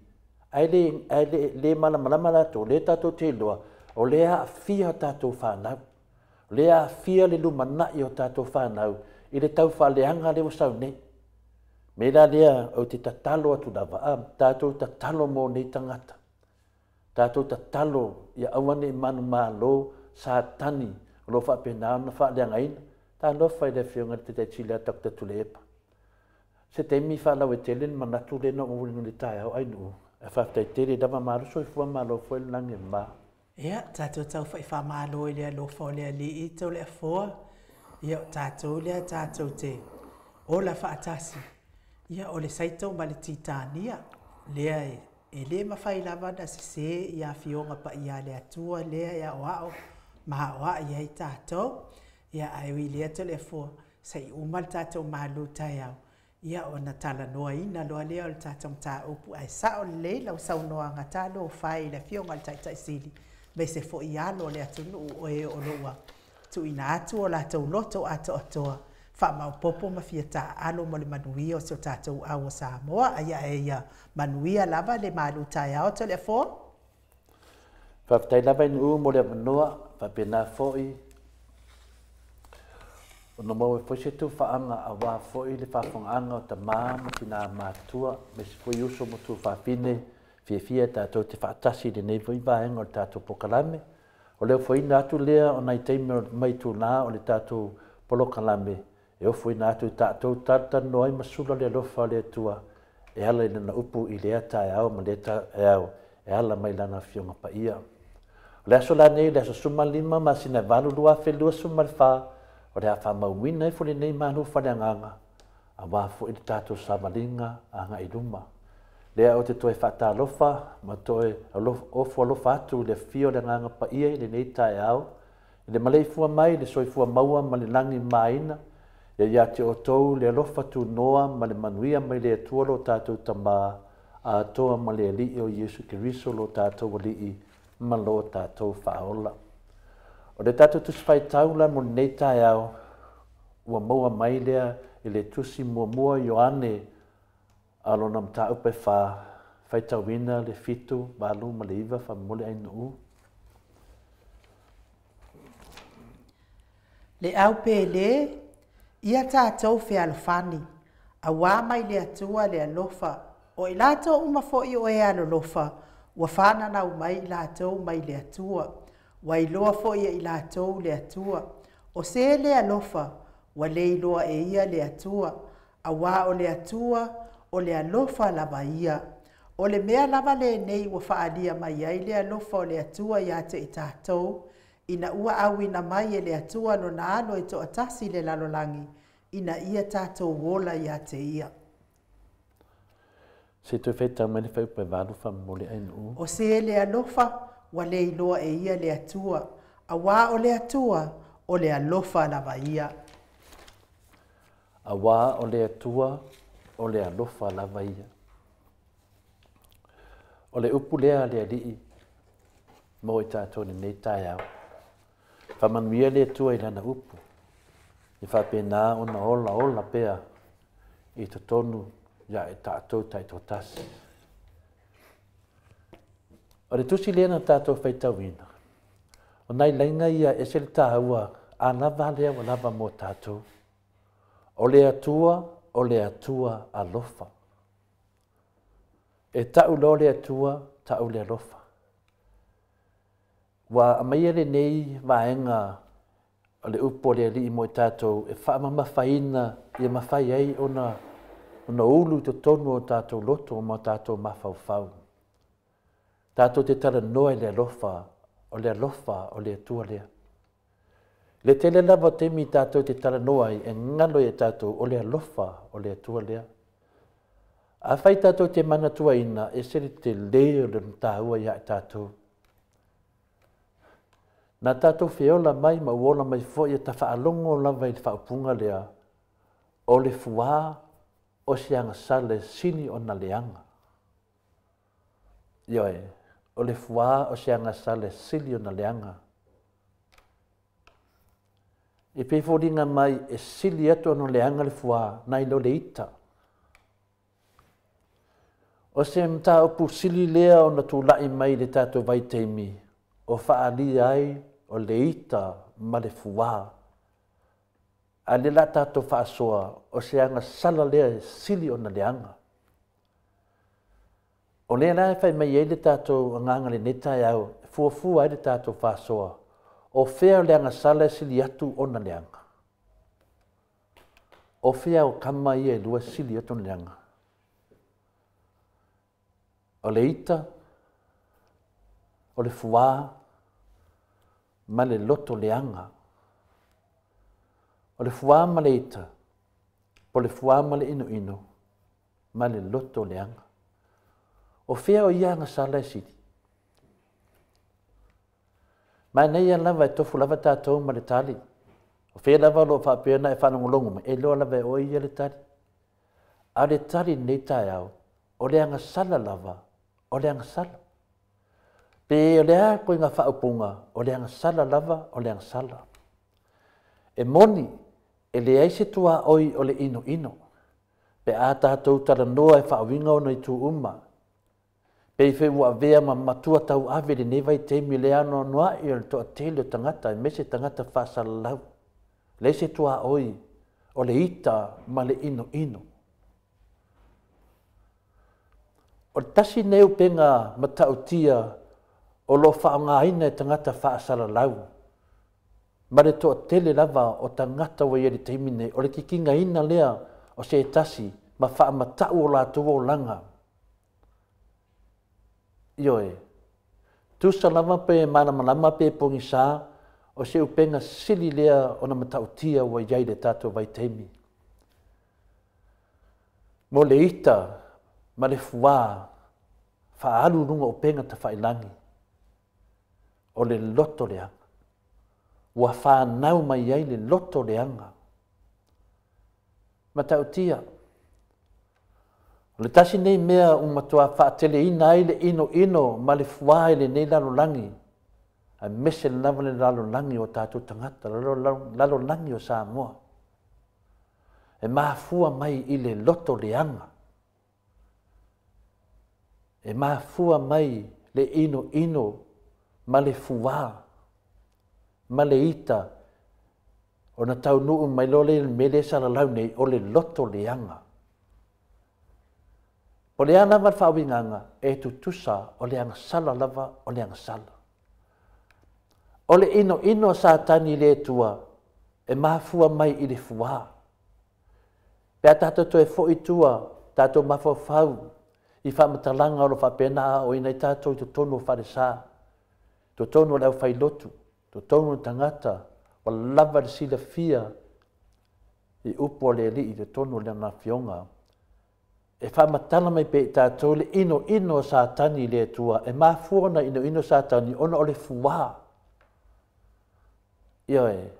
ae le malamalama latou, le tatou te iloa, o le aafia tatou fanau, le aafia le lumanai o tatou fanau i le taufaaleaga lea ua sau nei. Me la lea ou te tatalo atu lava, tatou tatalo mo nei tagata. Tatou tatalo ia aua ne i manumalo Satani o lo o faapena ona faaleagaina. Talofa i le Afioga i le Taitai Sili ia Dr. Tuilaepa. Se taimi faalauaitele le manatu lea na ou i le taeao ai nuu. Ae faafetai tele lava, malo soifua, malo foi le lagi e mama. Ia, tatou taufa'i faamalo i le alofa o le Alii Toleafoa. Ia, o tatou lea tatou te ola faatasi. Ia, o le Saito ma le Titania, lea e le mafai lava na sesē i afioga paia a le Atua lea e aoao ma aoai ai tatou. Ia, ae ui i lea Toleafoa, se i uma le tatou malu taeao. Ia ona talanoaina loa lea o le tatou mataupu ae sao lelei lau saunoaga talofa e i le Afioga i le Taitai Sili aemaise foi alo o le atunuu o e o lo o ua tuuina atu o latou loto atoatoa faamaopoopo ma fia taaalo mo le manuia o si o tatou au o Samoa. Aia ia manuia lava le malu taeao Toleafoa. Faafetai lava i Nu'u mo le avanoa, faapena foi ona maua ai foi se tufaaga aua foi le faafofogaaga o tamā ma tinā matutua, aemaise foi uso ma tuafafine fiafia tatou te faatasi i lenei foi vaega o le tatou polokalame. O le ofoina atu lea o nai taimi mai tūnā o le tatou polokalame e ofoina atu i tatou talatalanoa ai ma sula le alofa o le Atua e ala i lana upu i lea taeao ma lea taeao e ala mai lana Afioga Paia. O le aso lenei, le aso 15 masina 8 2024, o le a faamauina ifo lenei malu faleagaga aua foi le tatou savaliga agai i luma. Lea ou te toe faatalofa ma toe ofo alofa atu i le afio o le Agaga Paia i lenei taeao, i le maleifua mai le soifua maua ma le lagi maina, ia ia te outou le alofa tunoa ma le manuia mai le Atua lo tatou Tamā, atoa ma le Alii o Iesu Keriso lo tatou Alii ma lo tatou Faaola. O le tatou Tusi Faitau la mo lenei taeao, ua maua mai lea i le Tusi muamua Ioane a lona mataupu e 4, faitauina le 7, 8 ma le 9 faamolemole Ainu'u. Le au pele, ia tatou fealofani, auā mai le Atua le alofa, o i latou uma foi o e alolofa, ua fananau mai i latou mai le Atua, ua iloa foi e i latou le Atua. O se le alofa, ua le iloa e ia le Atua, auā o le Atua, o le alofa lava ia. O le mea lava lenei ua faaalia mai ai le alofa o le Atua ia te i tatou, ina ua auina mai e le Atua lona alo e toatasi i le lalolagi, ina ia tatou ola ia te ia. Se toe faitau mai le fuaiupu e 8 faamolemole Ainu'u. O se le alofa, ua le iloa e ia le Atua, auā o le Atua, o le alofa lava ia. Auā o le Atua, o le alofa lava ia. O le upu lea a le Alii mo i tatou lenei taeao. Faamanuia le Atua i lana upu, e faapena ona ola ola pea i totonu ia i tatou taitoatasi. O le tusi lea na tatou faitauina, o nai laina ia e ese le tāua a lava lea ua lava mo tatou. O le Atua, o le Atua alofa. E tau loa le Atua, tau le alofa. Ua aumaia lenei vaega o le upu o le Alii mo i tatou e faamamafaina ia mafai ai ona ulu i totonu o tatou loto ma tatou mafaufau. Tatou te talanoa i le alofa, o le alofa o le Atua lea. Le tele lava o taimi tatou te talanoa ai e galo ia tatou o le alofa o le Atua lea. Afai tatou te manatuaina e se le tele o le tāua ia i tatou. Na tatou feola mai ma uola mai foi e tafaalogo lava i le faaupuga lea, o le fuā o se agasala e sili ona leaga. Ioe, o le fuā o se agasala e sili ona leaga. E pei foliga mai e sili atu ona leaga le fuā nai lo le ita. O se mataupu sili lea ona tula'i mai le tatou vaitaimi o faaalia ai o le ita ma le fuā. A le la tatou faasoa o se agasala lea e sili ona leaga. O lea la e fai mai ai le tatou agaga lenei taeao e fuafua ai le tatou faasoa, o fea o le agasala e sili atu ona leaga. O fea o kama ia e lua sili atu ona leaga. O le ita, o le fuā, ma le loto leaga. O le fuā ma le ita, po le fuā ma le inoino, ma le loto leaga. O fea o ia agasala e sili. Mai nei lava e tofu lava tatou ma le tali. O fea lava o lo o faapea na e faalogologo mai, e iloa lava e oe ia le tali. A o le tali i lenei taeao, o le agasala lava, o le agasala. Pe o le a koiga faaupuga, o le agasala lava, o le agasala. E moni, e leai se tuaoi o le inoino, pe a tatou talanoa e faauiga ona itu uma. Pei foi ua avea ma matua tauave i lenei vaitaimi le anoanoai o le toatele o tagata aemaise tagata faasalalau. Leai se tuaoi o le ita ma le inoino. O le tasi lenei upega matautia o lo o faaaogaina e tagata faasalalau ma le toatele lava o tagata ua i ai i le taimi lenei, o le kikigaina lea o se tasi ma faamatau o latou olaga. Ioe, tusa lava pe malamalama pe pogisa, o se upega sili lea ona matautia ua i ai i le tatou vaitaimi. Mo le ita ma le fuā faaalu i luga o upega tafailagi, o le loto leaga. Ua fanau mai ai le loto leaga. Matautia. O le tasi nei mea ua matua faateleina ai le inoino ma le fuā i lenei lalolagi, aemaise lava le lalolagi o tatou tagata, lalolagi o Samoa, e mafua mai i le loto leaga, e mafua mai le inoino ma le fuā ma le ita, ona taunuu mai loa lea i le mea lea e salalau nei, o le loto leaga. O le a lava le faauigaga, e tutusa, o le agasala lava, o le agasala. O le inoino a Satani i le Atua, e mafua mai i le fuā. Pe a tatou toe foi i tua, tatou mafaufau i faamatalaga o lo o faapena a aoaoina ai tatou i totonu o falesa, totonu o le aufailotu, totonu o tagata ua lava le silafia i upu a le Alii i totonu o Lana Afioga, e faamatala mai pea i tatou le inoino a Satani i le Atua. E mafua ona inoino Satani ona o le fuā. Ioe.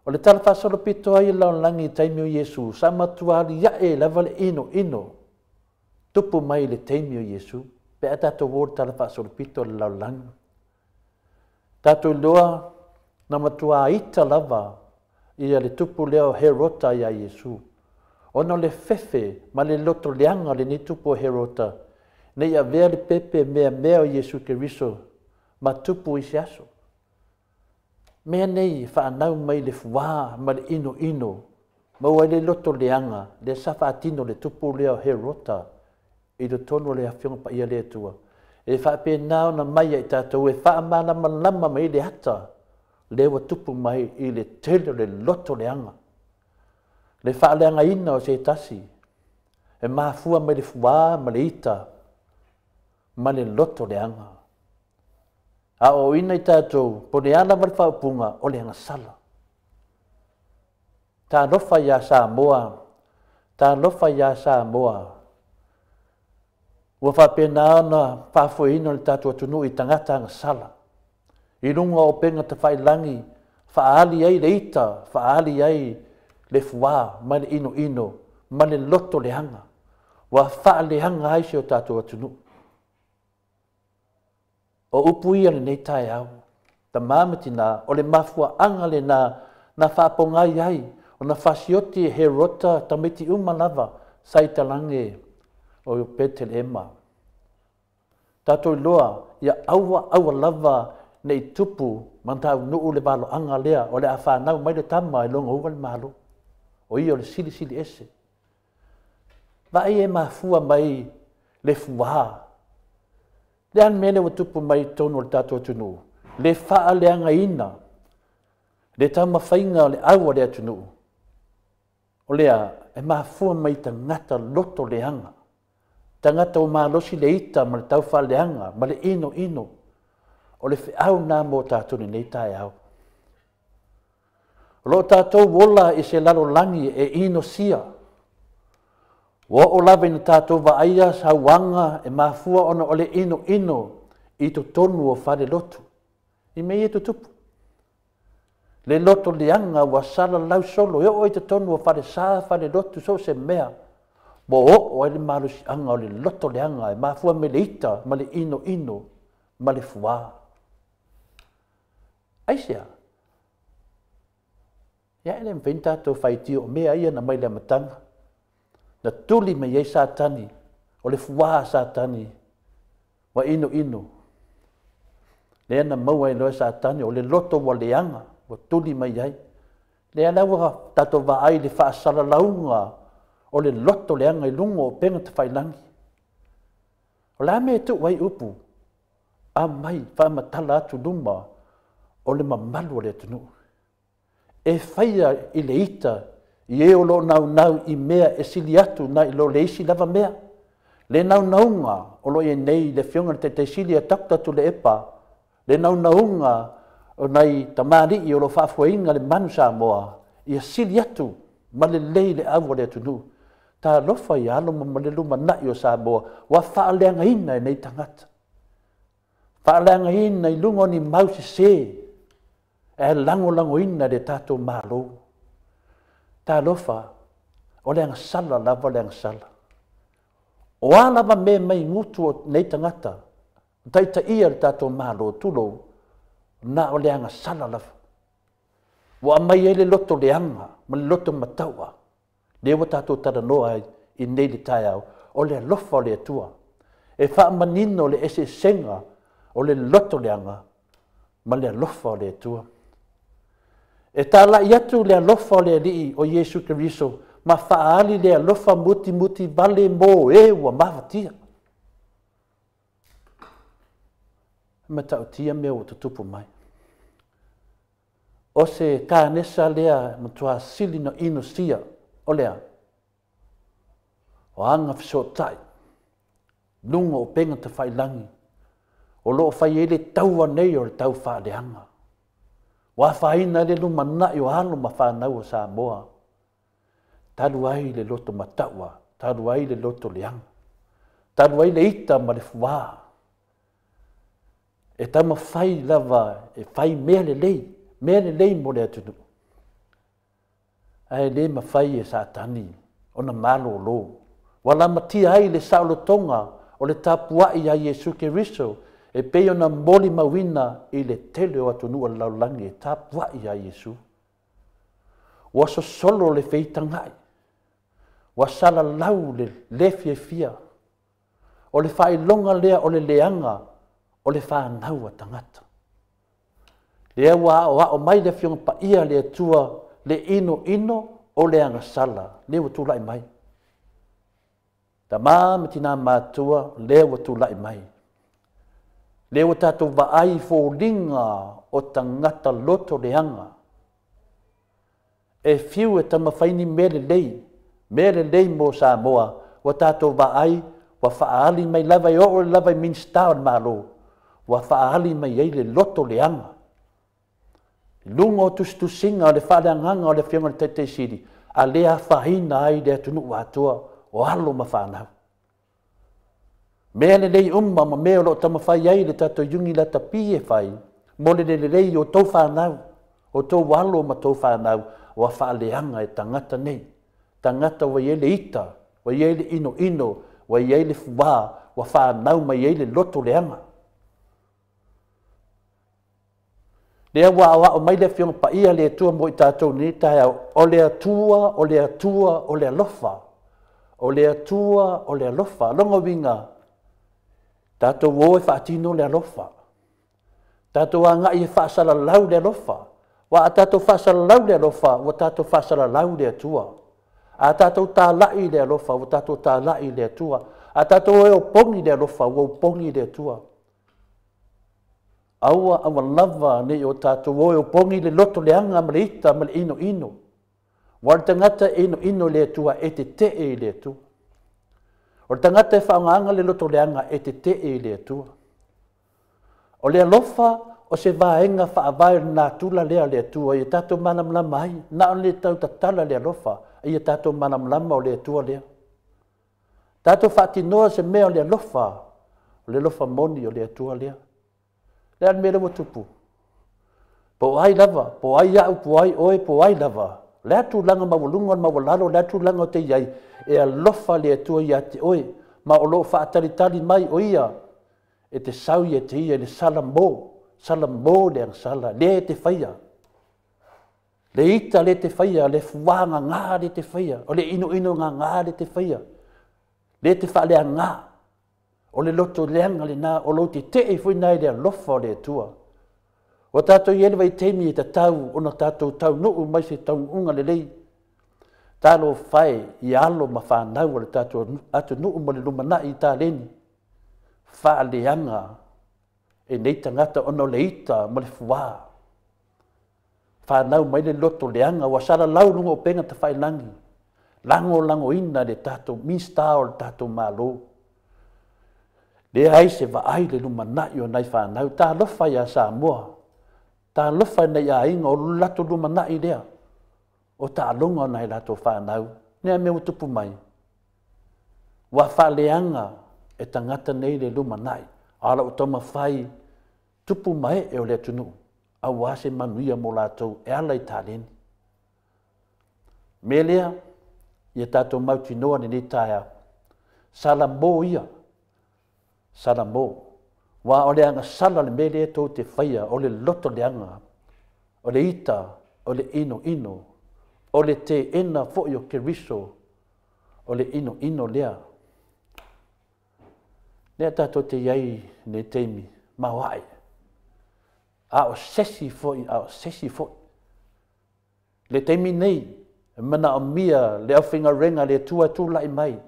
O le tala faasolopito ai o le lalolagi i taimi o Iesu, sa matua aliae lava le inoino tupu mai i le taimi o Iesu, pe a tatou o i le tala faasolopito o le lalolagi. Tatou iloa na matua ita lava ia le tupu lea o Herota iā Iesu, ona o le fefe ma le loto leaga o lenei tupu o Herota, ne i avea le pepe meamea o Iesu Keriso ma tupu i se aso. Mea nei e faanau mai le fuā ma le inoino, maua ai le loto leaga lea sa faatino le tupu lea o Herota i totonu o le Afioga Paia le Atua. E faapena ona mai ia i tatou e faamalamalama mai le ata lea ua tupu mai i le tele o le loto leaga, le faaleagaina o se tasi e mafua mai le fuā ma le ita ma le loto leaga. A oina i tatou, po o le a lava le faaupuga, o le agasala. Talofa iā Samoa, talofa iā Samoa. Ua faapena ona faafoeina le tatou atunuu i tagata agasala. I luga o upega tafailagi, faaali ai le ita, faaali ai le fuā ma le inoino ma le loto leaga. Ua faaleaga ai si o tatou atunuu. O upu ia lenei taeao, tama ma tinā, o le mafuaaga lenā na faapogai ai ona fasioti e Herota tamaiti uma lava sa i talage o Petelehema. Tatou iloa ia aua aua lava ne i tupu ma taunuu le valoaga lea o le a fanau mai le tama e logoua le Malo. O ia o le silisili ese. Vaai e mafua mai le fuā. Le a le mea lea ua tupu mai i totonu o le tatou atunuu? Le faaleagaina le taumafaiga o le au a le atunuu. O lea e mafua mai tagata loto leaga, tagata ua malosi le ita ma le taufaaleaga ma le inoino. O le feau lena mo tatou i lenei taeao. O lo o tatou ola i se lalolagi e inosia. Ua oo lava ina tatou vaaia sauaga e mafua ona o le inoino i totonu o falelotu i mea ia e tutupu. Le loto leaga ua salalau solo e oo i totonu o falesa, falelotu, so o se mea, ua oo ai le malosiaga o le loto leaga e mafua mai le ita ma le inoino ma le fuā. Aisea? Ia e le mafai ona tatou faitio o mea ia na mai le amataga. Na tuli mai ai Satani, o le fuā a Satani ua inoino. Lea na maua ai loa e Satani o le loto ua leaga, ua tuli mai ai. Lea la ua tatou vaai i le faasalalauga o le loto leaga i luga o upega tafailagi. O le a mea e tuu ai upu? Aumai, faamatala atu luma o le mamalu o le atunuu. E faia i le ita i e o lo o naunau i mea e sili atu nai lo le isi lava mea. Le naunauga o lo o i ai nei i le Afioga i le Taitai Sili a Dr. Tuilaepa, le naunauga o nai tamalii o lo o faafoeina le Manu Samoa, ia sili atu ma lelei le au a le atunuu. Talofa i alo ma le lumanai o Samoa ua faaleagaina e nei tagata. Faaleagaina i luga o ni mau sesē ae lagolagoina e le tatou Malo. Talofa, o le agasala lava le agasala. O a lava mea mai gutu o nei tagata, taitaia le tatou Malo, tulou, na o le agasala lava. Ua aumai ai le loto leaga ma le loto mataua, lea ua tatou talanoa ai i nei le taeao, o le alofa o le Atua. E faamanino le eseesega o le loto leaga ma le alofa o le Atua. E talai atu le alofa o le Alii o Iesu Keriso ma faaali le alofa mutimuti vale mo e ua mafatia. E matautia mea ua tutupu mai. O se kanesa lea matua sili na inosia o lea. O aga fesootai, luga o upega tafailagi, o lo o fai ai le taua nei o le tau faaleaga. Ua afaina ai le lumanai o alo ma fanau o Samoa. Talu ai le loto mataua, talu ai le loto leaga, talu ai le ita ma le fuā. E taumafai lava e fai mea lelei, mea lelei mo le atunuu. Ae le mafai e Satani ona malolo. Ua lamatia ai le saolotoga o le tapuai ia Iesu Keriso e pei ona molimauina i le tele o atunuu o le lalolagi e tapuai ia Iesu. Ua sosolo le feitagai, ua salalau le le fiafia. O le faailoga lea o le leaga o le fanau a tagata. Lea ua aoao mai le Afioga Paia a le Atua le inoino o le agasala, lea ua tulai mai. Tama ma tina matua, lea ua tulai mai. Lea ua tatou vaai i foliga o tagata loto leaga. E fiu e taumafai ni mea lelei, mea lelei mo Samoa, ua tatou vaai, ua faaali mai lava e oo lava i Minisita o le Malo, ua faaali mai ai le loto leaga. I luga o tusitusiga o le faaleagaga o le Afioga i le Taitai Sili, a lea afaina ai le atunuu atoa o alo ma fanau. Mea lelei uma ma mea o lo o taumafai ai le tatou Iuni Latapi e fai, mo le lelei o tou fanau, o tou alo ma tou fanau, ua faaleaga e tagata nei. Tagata ua i ai le ita, ua i ai le inoino, ua i ai le fuā, ua fanau mai ai le loto leaga. Lea ua aoao mai le Afioga Paia a le Atua mo i tatou nei taeao, o le Atua, o le Atua, o le alofa. O le Atua, o le alofa. Lona uiga, tatou o e faatino le alofa. Tatou agai e faasalalau le alofa. Aua a tatou faasalalau le alofa, ua tatou faasalalau le Atua. A tatou talai le alofa, ua tatou talai le Atua. A tatou o e opogi le alofa, ua opogi le Atua. Aua aua lava ne i o tatou o e opogi le loto leaga ma le ita ma le inoino. Aua o le tagata e inoino i le Atua e tetee i le Atua. O le tagata e faaaogaina le loto leaga e tetee i le Atua. O le alofa o se vaega faavae o le natura lea a le Atua ia tatou malamalama ai, na o le tau tatala le alofa, ia tatou malamalama o le Atua lea. Tatou faatinoa se mea o le alofa, o le alofa moni o le Atua lea. Le a le mea lea ua tupu? Po o ai lava, po o ai a'u, po o ai oe, po o ai lava, o le a tulaga maualuga o le maualalo, o le a tulaga o te i ai, e alofa le Atua ia te oe, ma o lo o faatalitali mai o ia e te sau ia te ia i le salamo, salamo le agasala, lea e te faia. Le ita le te faia, le fuā gagā le te faia, o le inoino gagā le te faia, le te faaleagā, o le loto leaga lenā, o lou tetee foi na i le alofa o le Atua. Ua tatou i ai le vaitaimi e tatau ona tatou taunuu mai se taunuuga lelei. Talofa e i alo ma fanau o le tatou atunuu mo le lumanai i taleni. Faaleaga e nei tagata ona o le ita ma le fuā. Fanau mai le loto leaga ua salalau luga o upega tafailagi. Lagolagoina le tatou Minisita o le tatou Malo. Leai se vaai le lumanai o nai fanau. Talofa ia Samoa. Talofa i nai aiga o lo latou lumanai lea. O taaloga o nai latou fanau. Nea mea ua tupu mai. Ua faaleaga e tagata nei le lumanai. A o lau taumafai tupu ma ee o le atunuu. Auā se manuia mo latou e ala i taleni. Mea lea, ia tatou mautinoa lenei taeao. Salamo ia. Salamo. Aua o le agasala le mea lea tou te faia, o le loto leaga, o le ita, o le inoino, o le teena foi o Keriso, o le inoino lea. Lea tatou te i ai i lenei taimi, maoae. A o sesi foi, a o sesi foi. Le taimi nei, e manaomia le aufaigaluega a le Atua e tulai mai,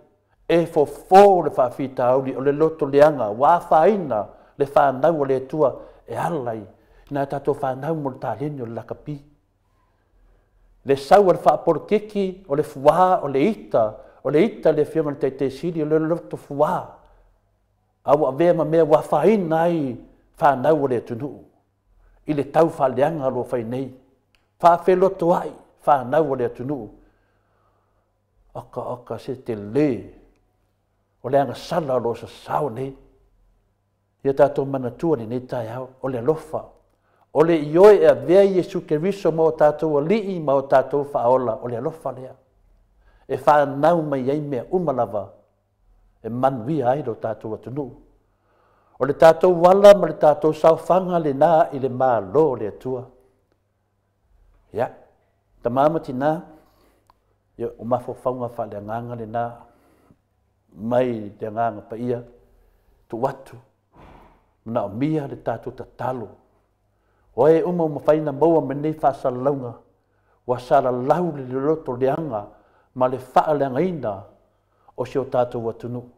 e fofo le faafitauli o le loto leaga ua afaina le fanau a le Atua e ala i nai a tatou fanau mo le taleni o le lakapi. Le sau a le faapolokiki, o le fuā, o le ita, o le ita le Afioga i le Taitaisili, o le loto fuā, a ua avea ma mea ua afaina ai fanau o le atunuu i le tau faaleaga o lo o fai nei. Faafelotoai fanau o le atunuu. Oka oka se telē o le agasala o lo o sasao nei. Ia tatou manatua lenei taeao, o le alofa, o le ioe e avea Iesu Keriso ma o tatou Alii ma o tatou Faaola, o le alofa lea e fanau mai ai mea uma lava e manuia ai lo tatou atunuu. O le tatou ala ma le tatou saofaga lenā i le Malo o le Atua. Ia, tamā ma tinā, ia, o mafaufauga faaleagaga lenā mai le Agaga Paia, tuu atu, manaomia le tatou tatalo. O e uma ua mafai ona maua ma lenei faasalalauga, ua salalau le loto leaga ma le faaleagaina o si o tatou atunuu.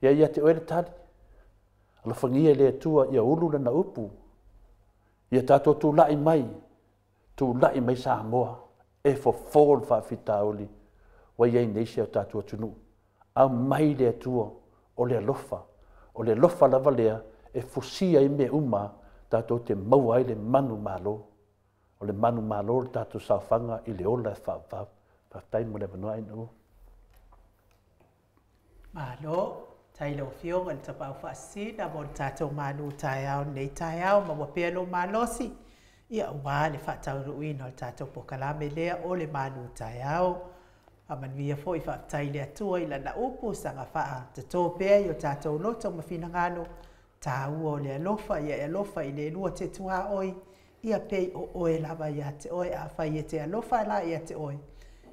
Ia ia te oe le tali, alofagia e le Atua ia ulu lana upu, ia tatou tulai mai, tulai mai Samoa, e fofo le faafitauli ua i ai nei si o tatou atunuu. Aumai le Atua o le alofa, o le alofa lava lea e fusia ai mea uma tatou te maua ai le manumalo. O le manumalo le tatou saofaga i le ola e faavavau. Faafetai mo le avanoa ina. Malo, tai lau Afioga i le Tapaau Faasisina mo le tatou malu taeao lenei taeao ma ua pea lou malosi, ia aua le faataunuuina o le tatou polokalame lea o le malu taeao. Faamanuia foi, faafetai i le Atua i lana upu saga faatatō pea i o tatou loto ma finagalo, taua o le alofa, ia e alofa i le lua te tuaoi, ia pei o oe lava ia te oe, afai e te alofa la ia te oe,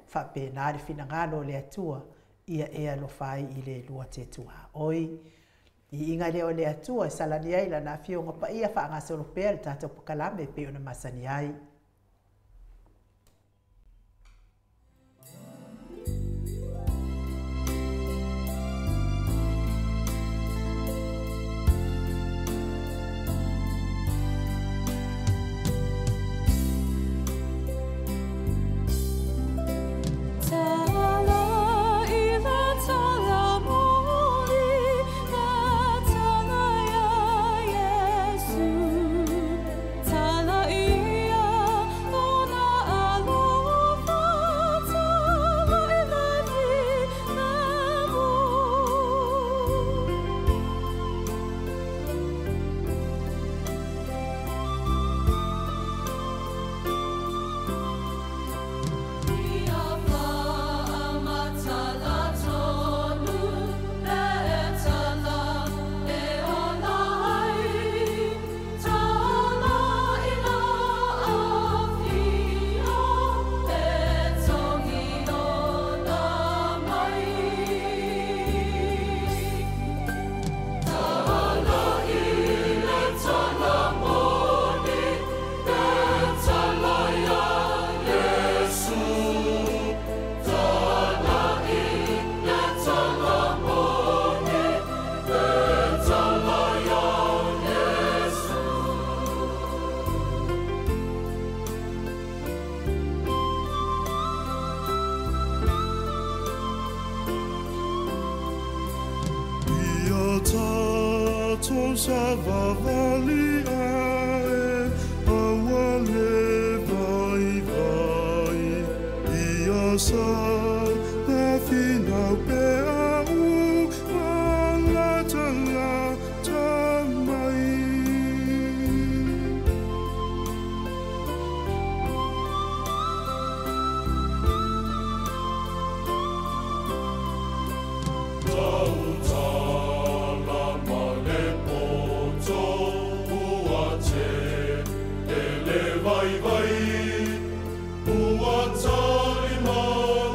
faapena le finagalo o le Atua, ia e alofa ai i le lua te tuaoi. Iiga lea o le Atua e salani ai lana Afioga Paia faagasolo pea le tatou polokalame pei ona masani ai. Tala i le tala moli, tala ia Iesu, tala ia. Tatou savavali ae aua le vaivai ia sa na finau pea ua latalata mai. Tautala ma le poto ua tele vaivai, ua talimau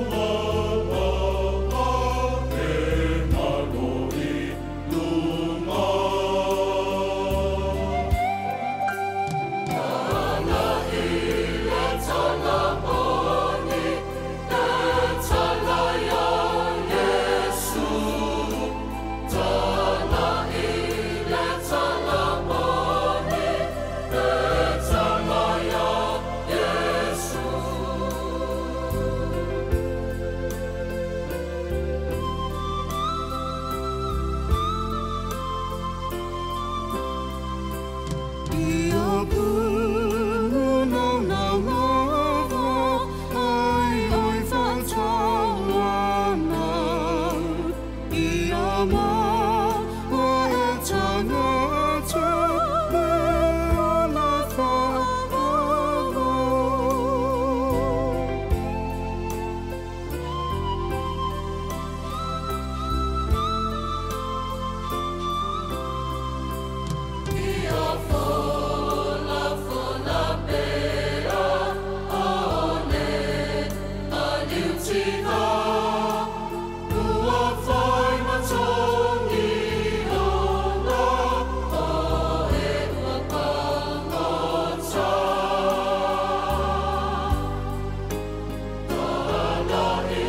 a e malo i luga. Ia pulu naunau lava ai oi faatauana. Ia maua e tagata le ala faaalo. Ua fai matongi ona o e ua pagota. Tala i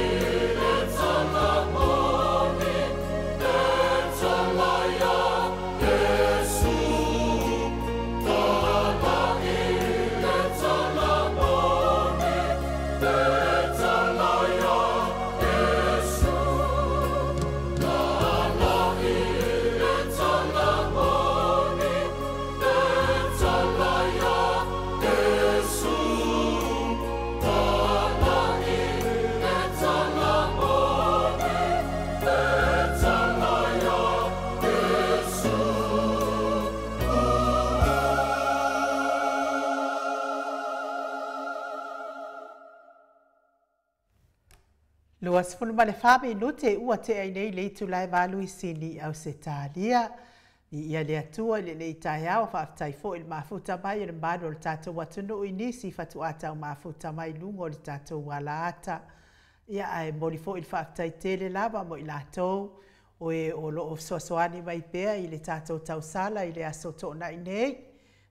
le talamoni, e tala ia Iesu. Tala i le talamoni, e tala ia Iesu. Tala i le talamoni, e tala ia Iesu. Tala i le talamoni, e tala ia Iesu. 24 minute ua tea i nei le itula e 8 i Sini Ausetalia. I ia le Atua i lenei taeao, faafetai foi i le mafuta mai o le mamalu o le tatou atunuu i nisi fatuā taumafuta mai luga o le tatou alaata. Ia ae momoli foi le faafetai tele lava mo i latou o e o loo fesoasoani mai pea i le tatou tausala i le aso toonai nei.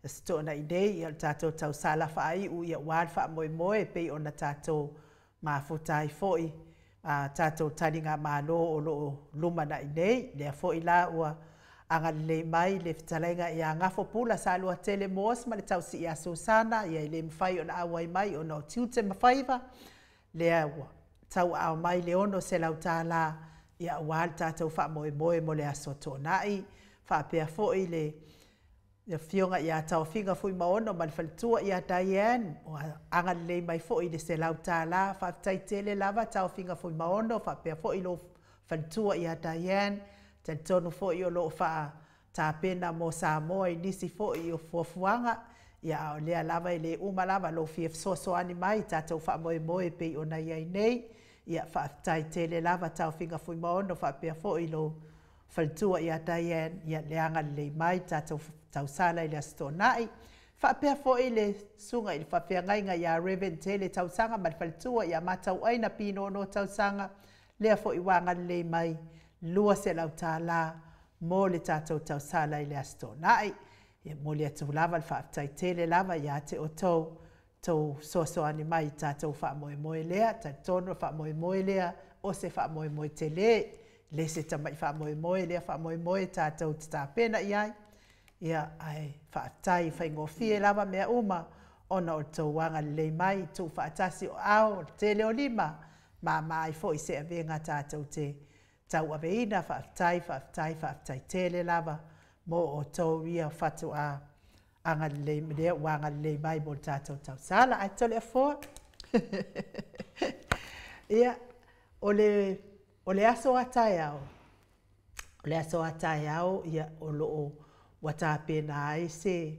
Aso toonai nei, ia o le tatou tausala faaiu ia ua le faamoemoe pei ona tatou mafuta ai foi a tatou taligamalo o loo lumanai nei. Lea foi la ua agalelei mai le fetalaiga ia Gafo Pula Saluatele Moos ma le tausi ia Susana, ia e le mafai ona auai mai ona o tiute ma faiva. Lea ua tauaao mai le $600 ia aua le tatou faamoemoe mo le aso toonai. Faapea foi le afioga ia Taofiga Fuimaono ma le faletua ia Diane, ua agalelei mai foi le $100. Faafetai tele lava Taofiga Fuimaono, faapea foi lo faletua ia Diane. Talitonu foi o loo faatapena mo Samoa i nisi foi o fuafuaga. Ia a o lea lava e le uma lava lo fia fesoasoani mai tatou faamoemoe pei ona i ai nei. Ia faafetai tele lava Taofiga Fuimaono, faapea foi lo faletua ia Diane, ia le agalelei mai tatou tausala i le aso toonai. Faapea foi le susuga i le faafeagaiga ia Reverend Tele Tausaga ma le faletua ia Matauaina Pinono Tausaga, lea foi ua agalelei mai $200 mo le tatou tausala i le aso toonai. Ia momoli atu lava le faafetai tele lava ia te outou tou fesoasoani mai i tatou faamoemoe lea. Talitonu le faamoemoe lea o se faamoemoe tele, le se tamai faamoemoe lea faamoemoe tatou te tapena i ai. Ia ae faafetai faigofie lava mea uma ona o le tou agalelei mai tuufaatasi o ao o le tele o lima mama ai foi se avega tatou te tauaveina. Faafetai, faafetai, faafetai tele lava mo outou ia fatoa agalelei lea ua agalelei mai mo le tatou tausala. Ae Toleafoa, ia, o le aso a taeao, o le aso a taeao, ia, o loo ua tapena ai se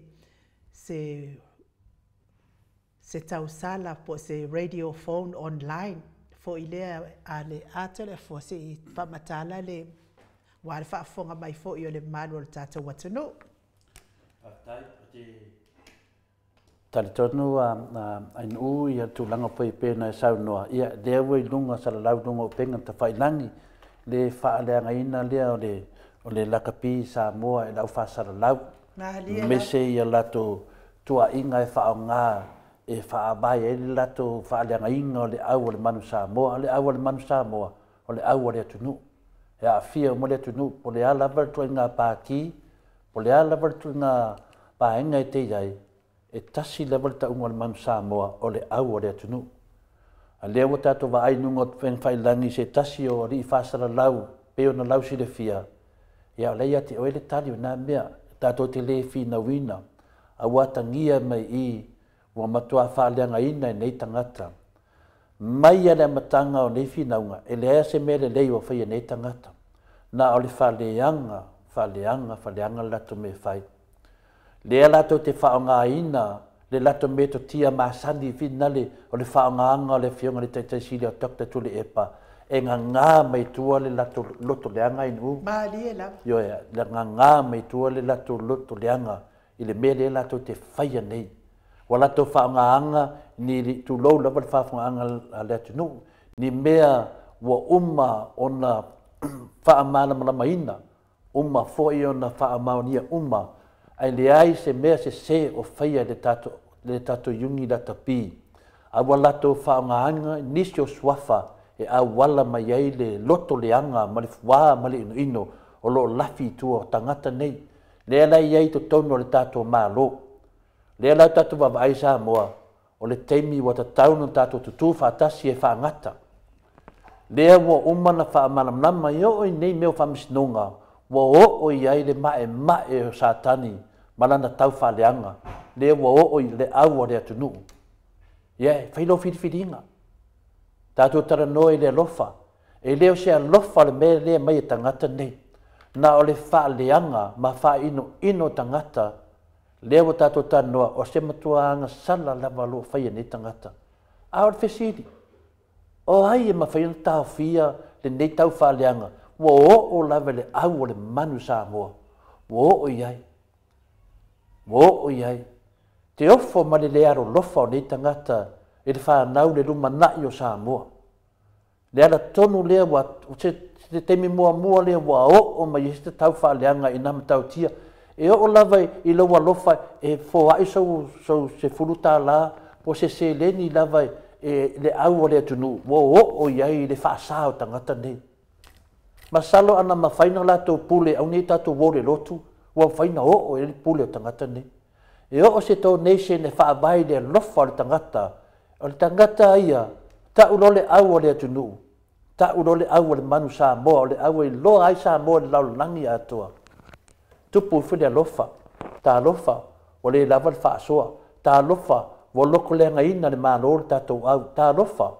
tausala po se radio phone online foi lea a le a Toleafoa se i faamatala le ua le faafofoga mai foi o le mamalu o le tatou atunuu. Faafetai. Ou te talitonu ainuu ia tulaga foi pei ona e saunoa, ia lea ua i luga salalau luga o upega tafailagi le faaleagaina lea o le lakapi Samoa e le aufaasalalau. Malie. Mese ia latou tuaiga e faaaoga e faavae ai le latou faaleagaina o le au o le manu Samoa. O le au o le manu Samoa, o le au o le atunuu. E aafia uma le atunuu, po o le a lava le ituaiga pati, po o le a lava le ituaiga vaega e te i ai, e tasi lava le tauga o le manu Samoa, o le au o le atunuu. A lea ua tatou vaai i luga o upega tafailagi i se tasi o alii faasalalau pei ona lausilafia, ia o la e ia te oe le tali o na mea, tatou te le finauina, a ua atagia mai i ua matua faaleagaina e nei tagata. Mai ia le amataga o nei finauga, e leai se mea lelei ua faia e nei tagata. Na o le faaleaga, faaleaga, faaleaga le latou mea fai. Lea latou te faaaogaina le latou metotia masani finale o le faaaogaga o le afioga i le Taitaisili o Dr. Tuilaepa e gagā mai tua le latou loto leaga ainuu. Malie lava. Ioe, le gagā mai tua le latou loto leaga i le mea lea latou te faia nei. Ua latou faaaogaga ni tulou lava le faafogaaga a le atunuu, ni mea ua uma ona faamalamalamaina, uma foi ona faamaonia uma, ae leai se mea sese o faia e le tatou iuni lakapi. A ua latou faaaogaina nisi o suafa e auala mai ai le loto leaga ma le fuā ma le inoino o lo o lafi i tua o tagata nei. Lea la e i ai i totonu o le tatou Malo. Lea la tatou vaavaai Samoa, o le taimi ua tatau ona tatou tutū faatasi e faagata. Lea ua uma ona faamalamalama e oo i nei mea o faamasinoga, ua oo i ai le maemae o Satani ma lana taufaaleaga. Lea ua oo i le au a le atunuu. Ia, e fai lou filifiliga. Tatou talanoa i le alofa. E le o se alofa le mea lea mai e tagata nei. Na o le faaleaga ma faainoino tagata. Lea ua tatou talanoa, o se matua agasala lava o lo o faia nei tagata. A o le fesili, o ai e mafai ona taofia lenei taufaaleaga, ua oo lava i le au o le manu Samoa. Ua oo i ai. Ua oo i ai. Te ofo ma le le alolofa o nei tagata i le fanau le lumanai o Samoa. Le ala tonu lea ua se taimi muamua lea ua oo mai ai se taufaaleaga i nā matautia. E oo lava i lou alofa e foai sou $10 po o se seleni lava e le au o le atunuu, ua oo i ai le faasā o tagata nei. Masalo ana mafai ona latou pule au nei tatou uo le lotu, ua mafai ona oo i ai le pule o tagata nei. E oo se donation e faavae i le alofa o le tagata, o le tagata ia, tau loa le au o le atunuu, tau loa le au o le manu Samoa, o le au e iloa ai Samoa i le lalolagi atoa. Tupu ifo le alofa, talofa, ua le lava le faasoa, talofa, ua lotoleagaina le Malo le tatou au, talofa,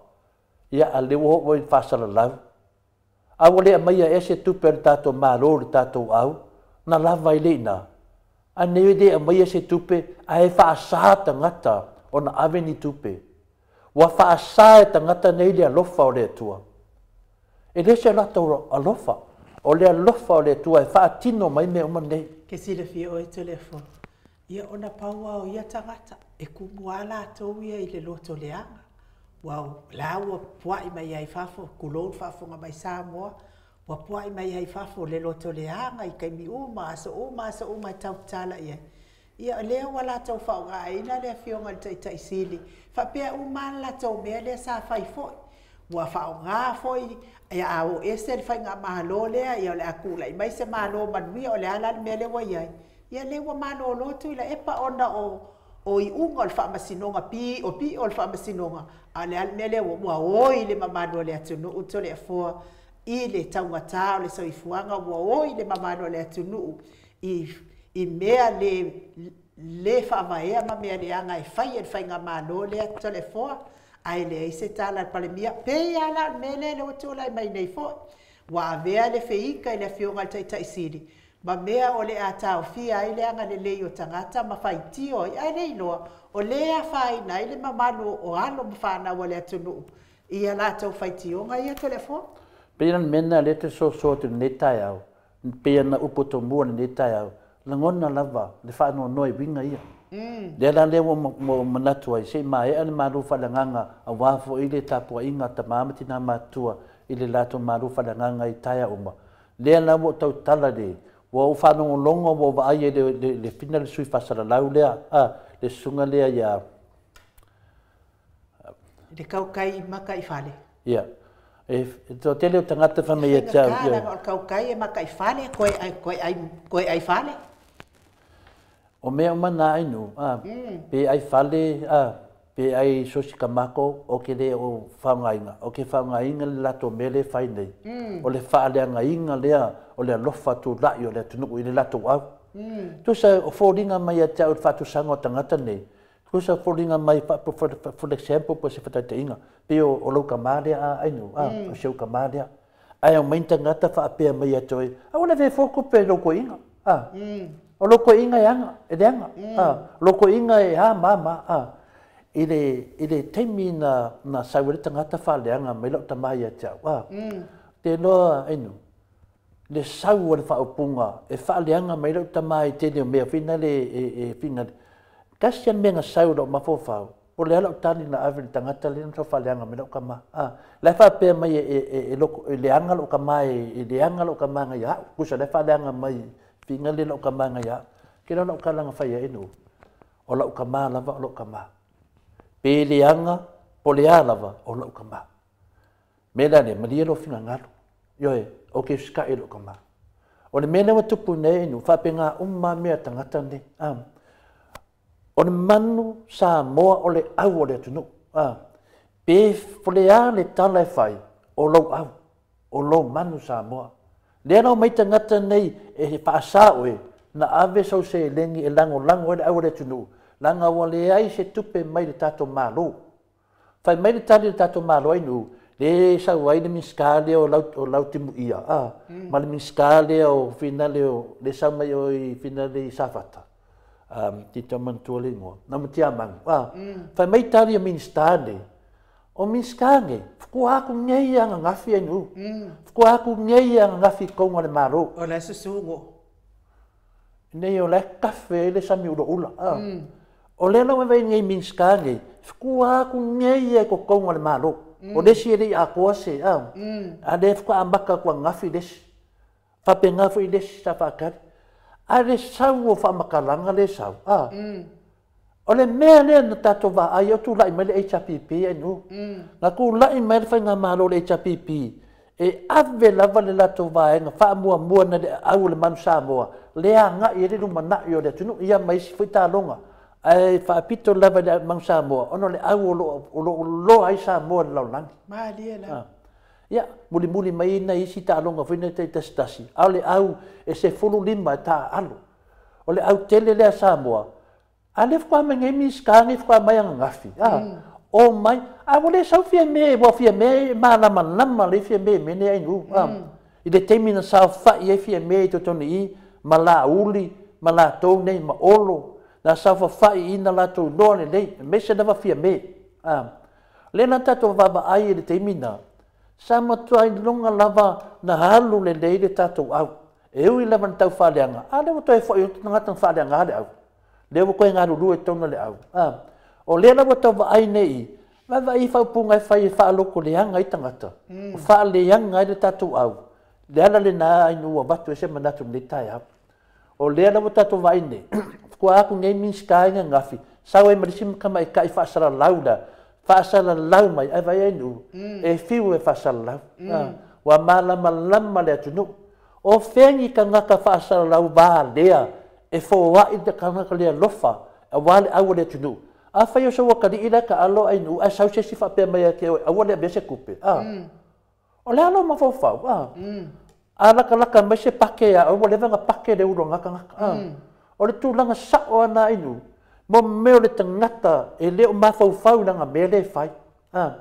ia a lea ua oo ai i le faasalalau. A ua le aumaia ea se tupe a le tatou Malo i le tatou au, na lava ai le i ina. A nei le aumaia se tupe, ae faasā tagata ona ave ni tupe. Ua faasā e tagata nei le alofa o le Atua. E le se latou alofa, o le alofa o le Atua e faatino mai mea uma nei. Ke silafia oe Toleafoa, ia ona pau lava o ia tagata, e kumu lava latou ia i le loto leaga. Ua la ua puai mai ai fafo, tulou le faafofoga mai Samoa, ua puai mai ai fafo le loto leaga i taimi uma, aso uma, aso uma e tautala i ai. Ia lea ua latou faaaogaina le afioga i le Taitaisili, faapea uma le latou mea lea sa fai foi. Ua faaaoga foi, ia a o ese le faigamalo lea, ia o le a tulai mai se malo manuia, o le a la le mea lea ua i ai. Ia lea ua malolo Tuilaepa ona o iuga o le faamasinoga, pio pio o le faamasinoga, a o le a le mea lea ua oi le mamalu o le atunuu Toleafoa. i le taugatā o le soifuaga ua oi le mamalu o le atunuu i mea le faavaea ma mea leaga e fai e le faigamalo lea Toleafoa, ae leai se tala a le Palemia. Pei lava la o le mea lea lea ua tulai mai nei foi, ua avea le feika i le afioga i le Taitai Sili ma mea o le a taofia ai le agalelei o tagata ma faitio ai, ae le iloa o lea e afaina ai le mamalu o alo ma fanau a le atunuu i a latou faitioga ia Toleafoa. Pei la le mea lena lea e te soasoa atu i lenei taeao, pei ona upu tomua i lenei taeao, lagona lava le faanoanoa i uiga ia. Lea la lea ua ou manatu ai, se i maea le malu faaleagaga aua foi le tapuaiga a tama ma tina matutua i le latou malu faaleagaga i taeao uma. Lea la ua ou tautala i le, ua ou faalogologo ua ou vaai i le fina le sui faasalalau lea, le susuga lea ia Le kaukai i maka i fale. Ia. E toatele o tagata fai mai ia te au. Faigata leaga o le kaukai e maka i fale, koe ai fale. O mea uma na ainu, pe ai fale, pe ai sosi kamako, o ke le o faaaogaina. O ke faaaogaina le latou mea lea e fai nei. O le faaleagaina lea o le alofa tulai o le atunuu i le latou au. Tusa o foliga mai ia te au i le faatusaga o tagata nei, tusa foliga mai, for example, po o se faataitaiga, pei o lou tama lea a ainu, o si ou tama lea. Ae aumai ni tagata faapea mai ia te oe, aua le avea fua tupe i lou toeaina. O lou toeaina e aga, e leaga. O lou toeaina e a ma a ma a. I le taimi na sau ai le tagata faaleaga mai lau tama ia te au, te iloa ainu, le sau o le faaupuga e faaleaga mai lau tama i tele o mea whina le e whina le. Tasi a mea na sau lau mafaufau, o le ala o tali na ave le tagata le na faaleaga mai lau tama. La e faapea mai e loko, e leaga lau tama e leaga lau tama ngai au. Kusa la e faaleaga mai whina le lau tama ngai au. Ke la lau tala na whai e nu. O lau tama lava o lau tama. Pe leaga, po le a lava o lau tama. Me la le, malia lo whina ngalu. Ioe, o ke usika e lau tama. O le mea lea ua tupu nei nu, faapena uma mea tagata nei. O le manu Samoa o le au o le atunuu. Pe folea le tala e fai, o lou au, o lou manu Samoa. Lea lau mai tagata nei e faasa oe, na ave sau seleni e lagolago ai le au o le atunuu, laga ua leai se tupe mai le tatou Malo. Fai mai le tali le tatou Malo ai nu, le sau ai le Minisita lea o Lautimuia, ma le Minisita lea o finale o le sau mai o i finale i Safata. Ti tau manatua le igoa, na Matiamanu. Fai mai tali a Minisita nei, o Minisita nei, fukua aku nei ia ngagafi ai nu. Fukua aku nei ia ngagafi konga le Malo. O le susugo. Nei o le kafe le sami ula ula. O le lau vai nei Minisita nei, fukua aku nei ia ko konga le Malo. O le si ele a koa se, A le fukua amaka kua ngafi lesi. Fape ngafi lesi sa whakari. A le sau o whamakalanga le sau. O le mea lea na tātou vā ai o tū lai mai le HRPP ai nu. Ngā kū lai mai le whainga malo le HRPP. E ave lava le latou vaega faamuamua na le au o le manu Samoa. Le agai e le lumanai o le atunuu ia mai isi foi taloga. Ae faapito lava i le manu Samoa ona o le au o loo loa ai Samoa i le lalolagi. Malie la. Ia, mulimuli mai na isi taaloga foi nei taitasitasi. A o le au e 15 e taaalo. O le au tele lea Samoa. A le faatoa mai nei Minisita nei faatoa mai ananafi. O mai, a ua le sau Fiame, ua Fiame e malamalama le Fiame me nei ai nu. I le taimi na saofai ai Fiame i totonu i ma Laauli, ma latou nei, ma Olo, na saofafai i na latou iloa lelei, aemaise lava Fiame. Lea la tatou vaavaai i le taimi na, sa matua iloga lava na alu lelei le tatou au. E ui lava na taufaaleaga, a lea ua toe foi o tagata na faaleaga le au. Lea ua toe galulue i totonu o le au. O lea la ua tau vaai nei, vaavaai i faaupuga e fai e faalotoleaga ai tagata. O faaleaga ai le tatou au. Le ala lena ai nu avatu e se manatu lenei taeao. O lea la ua tatou vaai nei, faatoa aku nei Minisita i ananafi, sau ai ma le isi tamaitai faasalalau la, faasalalau mai, ai vai ai nu, e fiu e faasalalau. Ua malamalama le atunuu. O fea ni tagata faasalalau valea e foai le tagata le alofa, aua le au o le atunuu. A fai o sau atalii la ka alo ai nu, ai sau se isi faapea mai ia te oe, aua le avea se tupe. O le alo mafaufau, a. A lakalaka mai se pake ia ua leva ona pake le ulu o gakagaka. A. O le tulaga sao ana inu, mo mea o le tagata e le o mafaufau i lana mea lea e fai. A.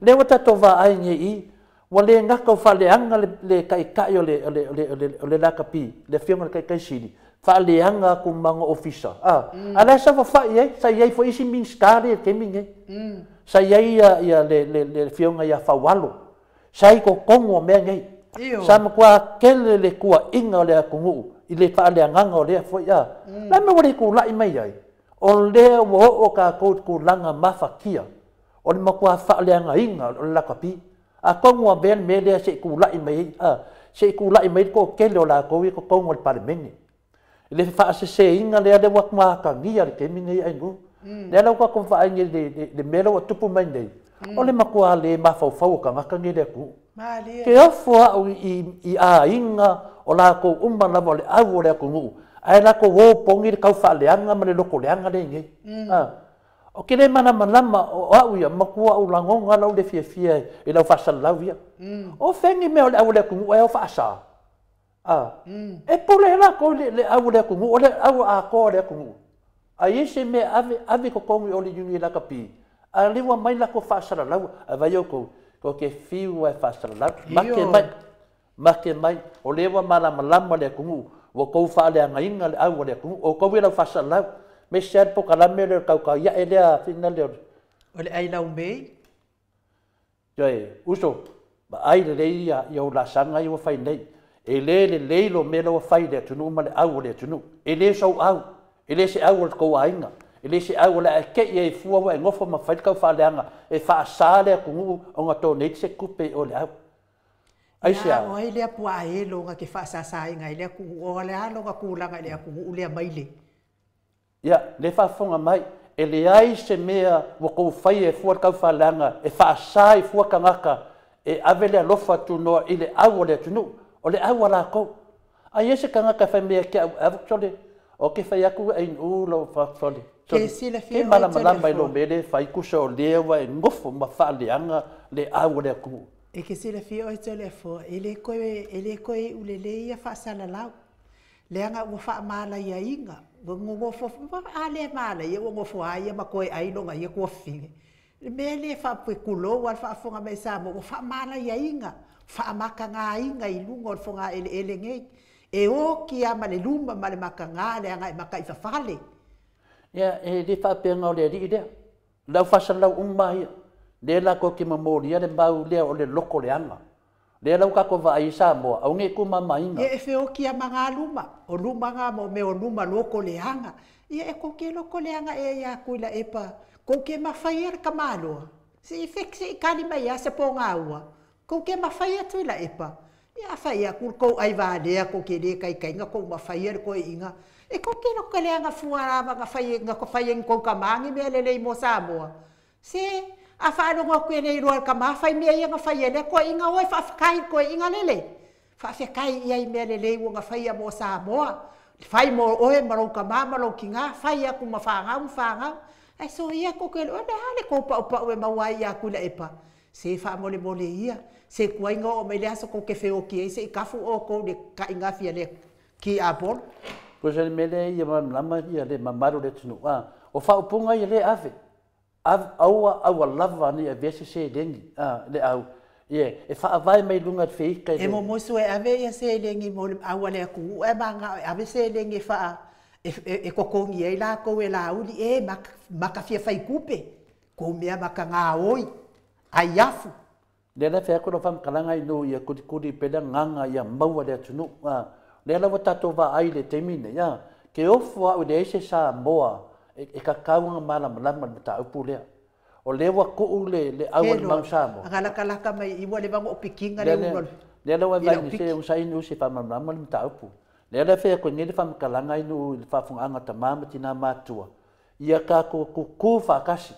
Lea ua tatou vaai nei i, ua le gata o faaleaga le taitai o le lakapi, le afioga i le Taitaisili, faaleaga atu ma ona ofisa. A. A la e saofafai ai, sa i ai foi isi Minisita lea i le taimi lenei. Sa i ai le afioga ia Faualo, sa i totonu o mea nei. Sa matua tele le tuuaiga o le atunuu i le faaleagaga o lea foi. A. La mea ua le tulai mai ai, o lea ua oo tatou i tulaga mafatia o le matua faaleagaina o le lakapi. Atonu ua avea le mea lea se i tulai mai ai, a, se i tulai mai le toatele o latou ia totonu o le Palemene. I le faaseseina lea lea ua atagia i le taimi lenei Ainuu. Lea la ua tatou vaai nei i le mea lea ua tupu mai nei, o le matua le mafaufau o tagata nei i le atunuu. Ke ofo au i aiga o latou uma lava o le au o le atunuu, ae latou o pogi le tau faaleaga ma le lotoleaga lea i nei. O ke le malamalama o au ia, matua au lagona lau le fiafia i lau faasalalau ia. O fegi mea o le au o le atunuu e o faasa. E pule lakou le au o le atunuu, o le au atoa o le atunuu. A i ai se mea ave, ave i totonu o le Iuni Lakapi, a lea ua mai latou faasalalau, a vai outou, tou te fiu e faasalalau. Make mai, make mai, o lea ua malamalama le atunuu, ua tou faaleagaina le au o le atunuu, o tou ia lau faasalalau. Me se al pokalame le kaukau ia lea fina le O le ai lau mei. Toe, uso, ma ai le lei ia ia o laasaga ia ua fai nei. E le lelei lo mea la ua fai i le atunuu ma le au o le atunuu. E le sou au, e le se au o le tou aiga, e le se au o le a e tei ai fua ua e nofo ma fai le taufaaleaga e faasa le atunuu ona donate se tupe i o le au. Ai se au? O ai lea puaa e loga ke faasasaina ai le atunuu, o le a loga tulaga i le atunuu lea mai le. Ia, le faafofoga mai, e leai se mea ua tou faia e fua le taufaaleaga e faasa i fua tagata e ave le alofa tunoa i le au o le atunuu, o le au a latou. A i ai se tagata e fai mai ia te au, sole, o ke fai atu ai nu lau sole. Ke silafia Ke malamalama i lo mea le fai kusa o lea ua e nofo ma faaleaga le au o le atunuu. E ke silafia oe Toleafoa, e le koe ulelei ia faasalalau. Leaga ua faamalaiaiga, ua nonofo a le malaia ua nofo a ia ma toe ai loga ia tuafafine. Le mea lea faapue kulou a le faafofoga mai Samoa, ua faamalaiaiga, faamakagaina i luga o le fogaeleele nei. E oti lava ma le luma ma le makaga leaga e mataifafale. Ia, e le faapea o le alii lea. Le au faasalalau uma ia. Lea latou te momolia le mau lea o le loko leaga. Lea lau tatou vaai i Samoa, au nei tumamaina. Ia e feoki a maga luma, o luma ngā mo mea o luma loko leaga. Ia e koke loko leaga e ia kuila epa, kou ke mawhai le kamaloa. Se i fek se i kali mai a se po ngā ua. Kou ke mawhai atu i la epa. Ia awhai a kul kou ai vālea kou ke le kai kai nga kou mawhai le koe inga. E kou ke loko leaga fua rava nga whai nga ko whai kou kamangi mea lelei mo Samoa. Se a whaalongo koe nei roa ka mawhai mea ia nga whai ele koe inga oe whaawhakai koe inga lele. Whaawhakai ia i mea lelei ua nga whai a mo Samoa. Whai mo oe marau ka mā marau ki ngā, whai aku ma whāngau ma whāngau. Ai so ia ko koe, o le hale ko pau pau e maua ia aku la epa. Se wha mole mole ia, se kuai ngā o mai le aso ko ke wheoki e, se i kafu o ko le ka inga fia le ki a polo. Ko se mele ia malama ia le mamalu le tunu. O whaupunga ia le ave. Aua aua lava ni a vese se lengi le au. Ie, e whaavai mai lunga te whika E mo mosu e ave ia se lengi mo le aua le aku e manga ave se lengi wha e kokongi e la kou e la uli e maka fia whai kupe. Ko mea maka ngā oi, ai afu. Le la whea kono whamkalanga i no ia kurikuri pele nganga ia maua le atunu. Le la wa tātou wa ai le teimi nei. Ke ofo au le ese Samoa e kakauanga malamalama le mataupu lea. O lea ua kuu le au le mau Samoa. Anga laka mai i ua le vango o pikinga le ulo. Lea la ua vai ni se unsa inu se whamalamalama le mataupu. Lea la whea koe ngele whamkalanga inu i le whafunga tamā ma tina mātua. Ia ka kuku whakasi.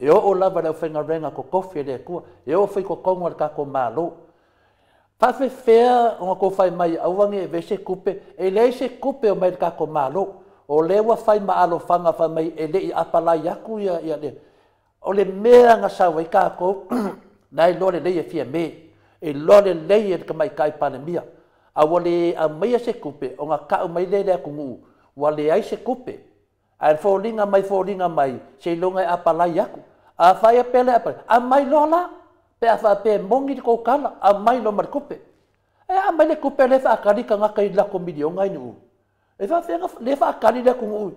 E o lava le whainga renga ko kofi le kua. E o whai ko kongo le kako malo. Whawhewhea o ngā whai mai auangi e vese kupe. E le se kupe o mai le kako malo. O le ua whai ma alofanga whai mai e le i apalai aku ia le. O le mea ngā sawa i kako, nai loa le lei e fia me. E iloa lelei e le tamaitai Palemia, a ua le aumaia se tupe ona tau mai lea i le atunuu ua leai se tupe, ae foliga mai foliga mai seiloga e apalai atu. A fai pea le apalai, aumai loa la, pe a faapea e moni le tou tala, aumai loa ma le tupe. E aumai le tupe lea e faatali tagata i latou miliona i Nu'u. E faapefea ona lea e faatali le atunuu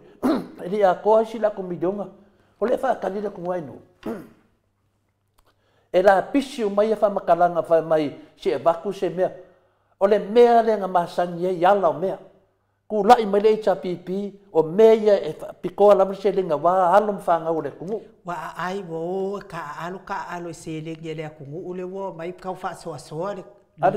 e le i atoa isi latou miliona, o lea e faatali le atunuu i Nu'u. E lapisi uma ia faamatalaga fai mai se i avatu se mea. O le mea lea na masani ai ala o mea. Tulai mai le HRPP, o mea ia e faapitoa lava le seleni aua alo ma fanau o le atunuu. Ua aai ua o e taaalo taaalo i seleni a le atunuu lea ua omai tau faasoasoa le A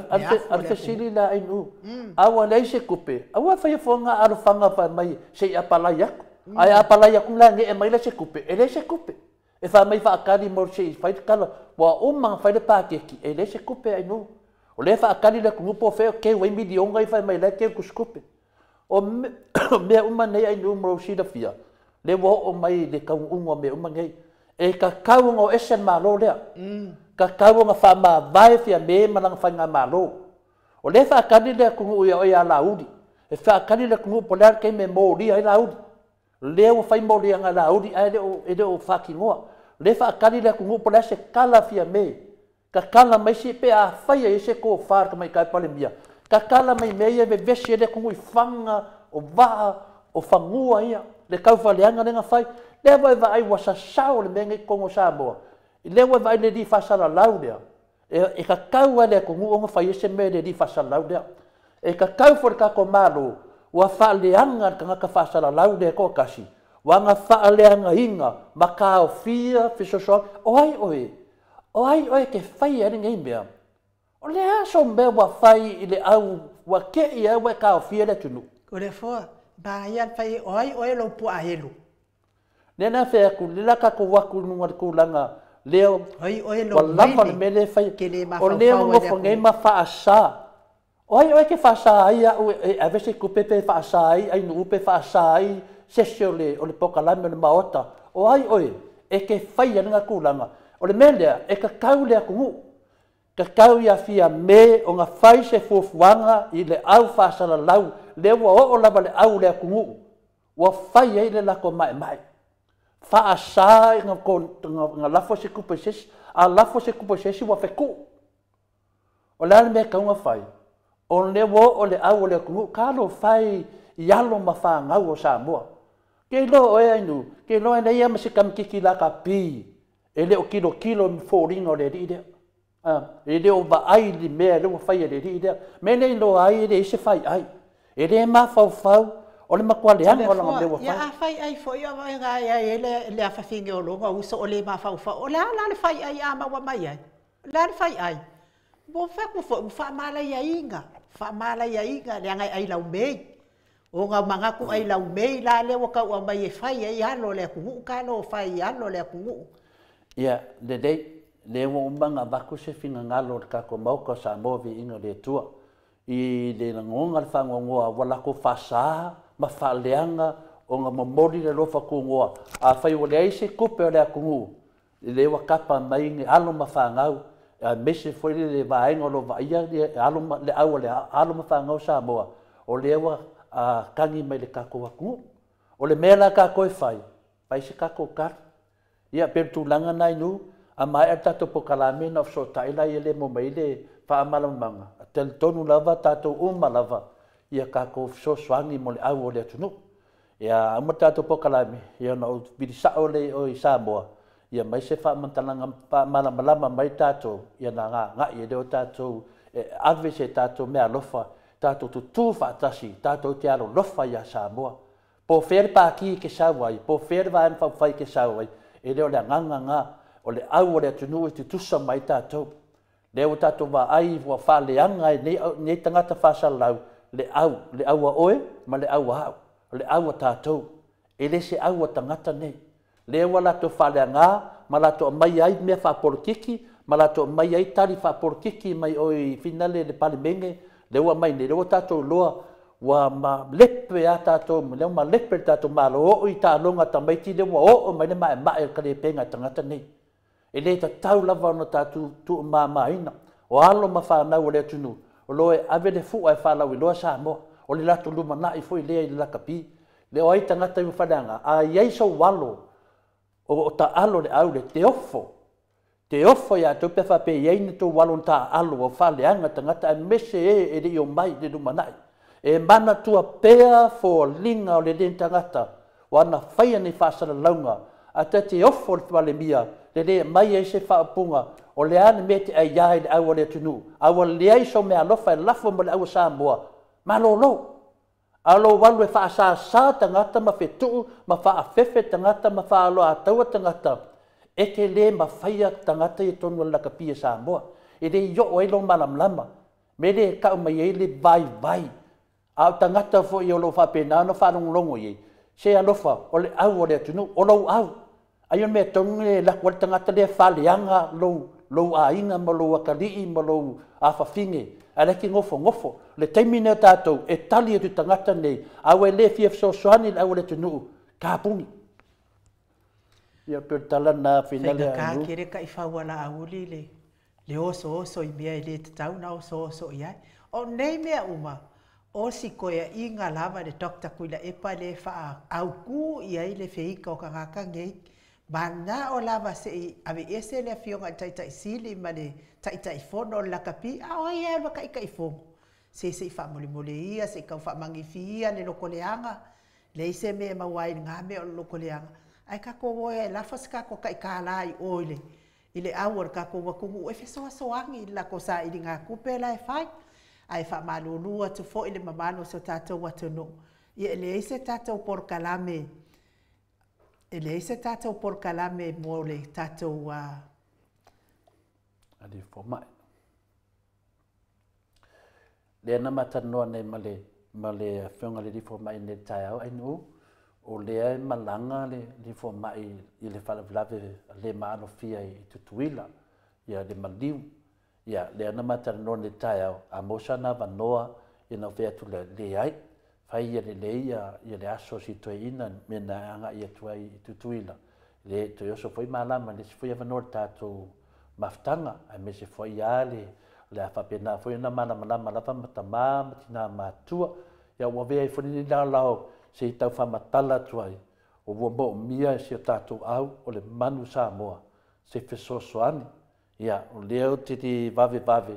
le fesili la ai Nu'u, a ua leai se tupe, aua e faia fuaga alofaga fai mai se i apalai atu. Ae apalai atu la ne'e mai la se tupe, e leai se tupe. E fai mai faatali mo se i fai le tala, ua uma ona fai le paketi, e leai se tupe ai Nu'u. O lea e faatali le atunuu po o fea e teu ai miliona ia fai mai la e teu i tusitupe. O mea uma nei ai Nu'u mo lou silafia, lea ua oo mai i le taunuuga o mea uma nei. E tatau ona o ese le Malo lea. Tatau ona faamavae Fiame ma lana faigamalo. O lea e faatali le atunuu ia oe ia Laauli. E faatali le atunuu po o le a le taimi e molia ai Laauli. O lea ua fai moliaga a Laauli ae le o faatinoa. O lea e faatali le atunuu po o le a se tala a Fiame. Tatala mai se pe afai e i ai se tofa a le tamaitai Palemia. Tatala mai mea ia e vevesi ai le atunuu i faga, o vaa, o fanua ia, le taufaleaga lea na fai. Lea ua e vaai ua sasao le mea nei i totonu o Samoa. Lea ua e vaai i le alii faasalalau lea, e tatau lava i le atunuu ona fai ai se mea i le alii faasalalau lea. E tatau foi i le tatou Malo, ua faaleaga le tagata faasalalau lea e toatasi, ua na faaleagaina ma taofia fesoasoani. O ai oe? O ai oe e te faia ai lenei mea? O le a so mea ua fai i le au ua tei ai ua e taofia le atunuu? O le afoa, manaia le fai, o ai oe lou puaa helu? Lea na fai atu, lea la tatou atu i luga o le tulaga lea Ai oe ua lou lava le maili, mea lea e fai. ke le O lea ua mafaufau ai le nofo nei atunuu. ma faasa. O ai oe ke faasa ai au e ave se tupe pe faasa ai ai Nu'u pe faasa ai se isi o le pokalame o le maota. O ai oe e te faia lena tulaga. O le mea lea e tatau le atunuu. Tatau ia Fiame ona fai se fuafuaga i le au faasalalau lea ua oo lava le au o le atunuu ua fai ai le latou maemae. Faasa na lafo se tupe i se isi, a lafo se tupe i se isi ua fetuu. O le a le mea e tatau ona fai? O lea ua oo le au o le atunuu, talofa e i alo ma fanau o Samoa. Ke iloa oe ai Nu'u, ke iloa e leai lava ma se tamaitiiti lakapi e le o tilotilo i foliga o le alii lea. E le o vaai i le mea lea ua fai e le alii lea. Mea lea e iloa ai e leai se faiai. E le mafaufau, o le matua leaga o lana mea ua Ia fai. a fai ai foi o vaega ai ai le afafine o lona uso o le mafaufau. O le a la le fai ai a maua mai ai? O le a le fai ai? Mo fai foi ua faamalaiaiga, faamalaiaiga leaga e ai lau mei. O ngā manatu ai lau mei la lea ua tau aumai e fai ai alo o le atunuu, talofa i alo o le atunuu. Ia, lelei, lea ua uma ona avatu se finagalo o le tatou Maota o Samoa viiga o le Atua. I le lagona le faanoanoa ua latou faasa ma faaleaga ona momoli le alofa tunoa. Afai ua leai se tupe o le atunuu, lea ua tapa mai ni alo ma fanau, aemaise foi le vaega o lo o vaaia alo ma, le au o le alo ma fanau o Samoa, o lea ua tagi mai le tatou atunuu. O le mea la tatou e fai, fai se tatou tali. Ia, pe o le tulaga na i Nu'u, a maea le tatou pokalame na fesootai la ia le mo mai le faamalamalamaga, talitonu lava tatou uma lava ia tatou fesoasoani mo le au o le atunuu. Ia, uma le tatou pokalame, ia ona ou vili sao lea i o i Samoa, ia mai se faamatalaga faamalamalama mai tatou, ia na agai e lea o tatou e ave se tatou meaalofa, tatou tutū faatasi, tatou te alolofa ia Samoa. Po o fea le pati e te sau ai, po o fea le vaega faaupufai e te sau ai, e le o le agaga lena, o le au o le atunuu e tutusa mai tatou. Lea ua tatou vaai ua faaleaga e nei tagata faasalalau le au a oe ma le au a au, o le au a tatou, e le se au a tagata nei. Lea ua latou faaleaga ma latou aumai ai mea faapolitiki, ma latou aumai ai tali faapolitiki mai oi finale le Palemene, lea ua aumai nei, lea ua tatou iloa ua malepe a tatou, lea ua malepe le tatou Malo, oo i taaloga tamaiti lea ua oo mai le maemae o le kalepega e tagata nei. E le tatau lava ona tatou tuumamaina. O alo ma fanau o le atunuu o lo o e ave le fua e faalauiloa Samoa, o le latou lumanai foi lea i le lakapi. Le o ai tagata i faleaga, a i ai sou alo o taalo i le au le te ofo, te ofo ia te oe pe a faapea e i ai ni tou alo na taaalo ua faaleaga tagata aemaise e le i omai i le lumanai. E manatua pea foliga o le le tagata ua na faia ni faasalalauga, ae ta te ofo le Palemia le le aumai ai se faaupuga o le a le mea e te aia i le au a le atunuu, a ua leai sou meaalofa e lafo mo le au a Samoa, malolo. A o lou alu e faasasa tagata ma fetuu ma faafefe tagata ma faaaloataua tagata, e te le mafaia tagata ia i totonu o le lakapi a Samoa. E le i oo ai lou malamalama, mea lea e tau mai ai le vaivai. A o tagata foi o lo o faapena ona faalogologo i ai, se alofa, o le au a le atunuu, o lou au. Ai o le mea tonu lea e alu atu ai le tagata lea faaleaga lou aiga ma lou atalii ma lou afafine, ae la e te nofonofo. O le taimi lenei o tatou e tali atu i tagata nei, a ua e le fia fesoasoani i le au a le atunuu, tapuni. Ia pei o le tala lena finale a Faigata Anu. tele taifau a Laauli le osooso i mea e le tatau ona osooso i ai. O nei mea uma, o si koeaiga lava i le Dr Tuilaepa lea e faaautu i ai le feita o tagata nei. Manao lava se i aveese le afioga i le Taitaisili ma le Taitaifono o le lakapi, a o ai e alu e taitaifono? Se se i faamolemole ia, se i tau faamagifi ia le lotoleaga, leai se mea e maua ai i lena mea o le lotoleaga. Ae tatou o e lafo se tatou taitala i o i le au o le tatou atunuu e fesoasoani i le latou sailigatupe la e fai. Ae faamalulu atu foi le mamalu o si o tatou atunuu, ia e leai se tatou polokalame, e leai se tatou polokalame mo le tatou Alii fomai. Lea na ma talanoa nei ma le afioga i le alii fomai nei i le taeao Ainuu, o lea e malaga le alii fomai i le faalavelave le maalofia i Tutuila, ia le maliu. Ia lea na ma talanoa nei i le taeao, a maua sana avanoa, ia na ou fai atu lea, leai, fai ia lelei ia le aso o si toeaina mea na agai atu ai i Tutuila, le toe oso foi malama i le isi foi avanoa o le tatou mafutaga, aemaise foi lava le a faapena foi ona malamalama lava ma tama ma tina matutua. Ia ua avea ai foi lenei laolao se i tau faamatala atu ai, ua moomia e si o tatou au o le manu Samoa se fesoasoani. Ia, o lea ou te le vavevave,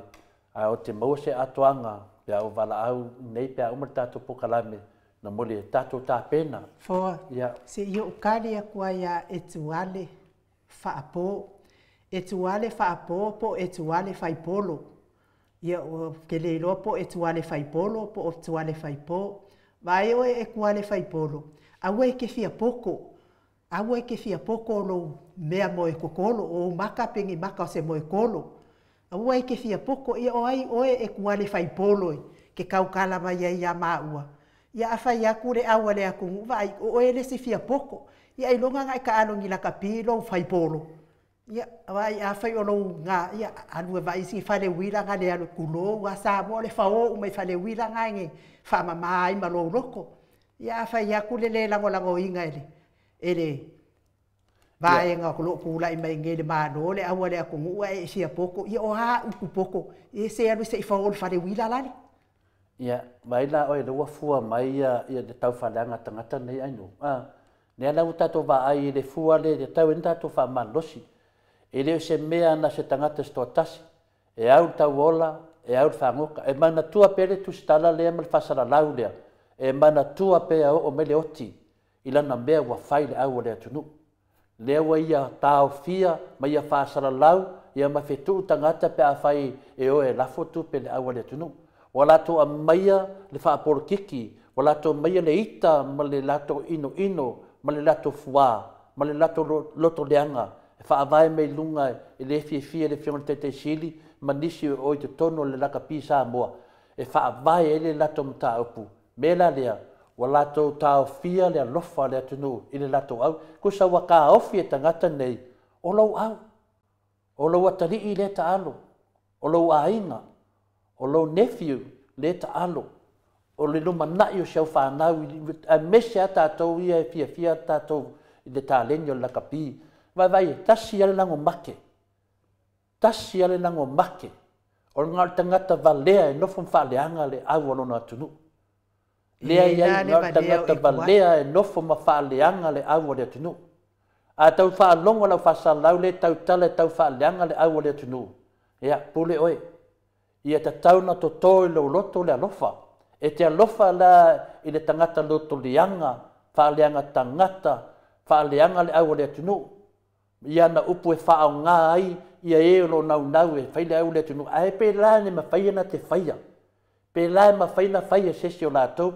ae ou te maua se atoaga pe a ou valaau nei pe a uma le tatou polokalame na mo le tatou tapena. Foa, Ia. se i ou tali atu ai ia Etuale Faapo. Etuale Faapo po o Etuale Faipolo. Ia, ou te le iloa po o Etuale Faipolo po o Etuale Faipo. Vaai oe Etuale Faipolo, aua e te fia poto. Aua e te fia poto lou mea moetotolo, o ou maka pe ni maka o se moetolo. Aua e te fia poto, ia o ai oe Etuale Faipolo e te tautala mai ai ia maua. Ia a fai atu le au a le atunuu, vaai, o oe le isi fia poto. Ia ailoga na e taalo i ni lakapi lou faipolo. Ia, vaai afai o lou na, ia alu e vaai si fale uila na le alu, tulou a Samoa o le fao uma i fale uila na e faamama ai ma lou loto. Ia a fai atu le le lagolagoina e le vaega o loo tulai mai nei le Malo le au a le atunuu ae e fia poto, ia o a upu poto, e se alu se i fao i le fale uila lale. Ia, vaai la oe lea ua fua mai le taufaaleaga a tagata nei Ainuu. Lea la ua tatou vaai i le fua lea e tatau ai ona tatou faamalolosi. E le o se mea na se tagata se toatasi, e au le tauola, e au le fagota. E manatua pea le tusitala lea ma le faasalalau lea, e manatua pea oo mai le oti i lana mea ua fai le au a le atunuu. Lea ua ia taofia ma ia faasalalau ia ma fetuu tagata pe afai e o e lafo tupe i le au a le atunuu. Ua latou aumaia le faapolokiki, ua latou aumaia le ita ma le latou inoino ma le latou fuā ma le latou lotoleaga e faavae mai luga e le fiafia i le Afioga i le Taitaisili ma nisi o i totonu o le lakapi Samoa e faavae ai le latou mataupu. Mea la lea, ua latou taofia le alofa o le atunuu i le latou au. Tusa ua taofi e tagata nei, o lou au, o lou atalii lea taalo, o lou aiga, o lou nephew lea taalo, o le lumanai o si au fanau, aemaise lava tatou ia e fiafia tatou i le taleni o le lakapi. Vaavaai, e tasi lava le lago make, tasi lava le lago make O le na o le tagata valea e nofo ma faaleaga le au a lona atunuu. Lea e i ai na o le tagata valea e nofo ma faaleaga le au a le atunuu. A tau faalogo lau faasalalau lea e tautala e tau faaleaga le au a le atunuu, ia, pule oe. Ia tatau ona toto i lou loto le alofa. E te alofa la i le tagata loto leaga, faaleaga tagata, faaleaga le au a le atunuu. I ana upu e faaaoga ai ia e o lo o naunau e fai le au a le atunuu, ae pe la e mafai ona te faia. Pe la e mafai ona fai e se isi o latou.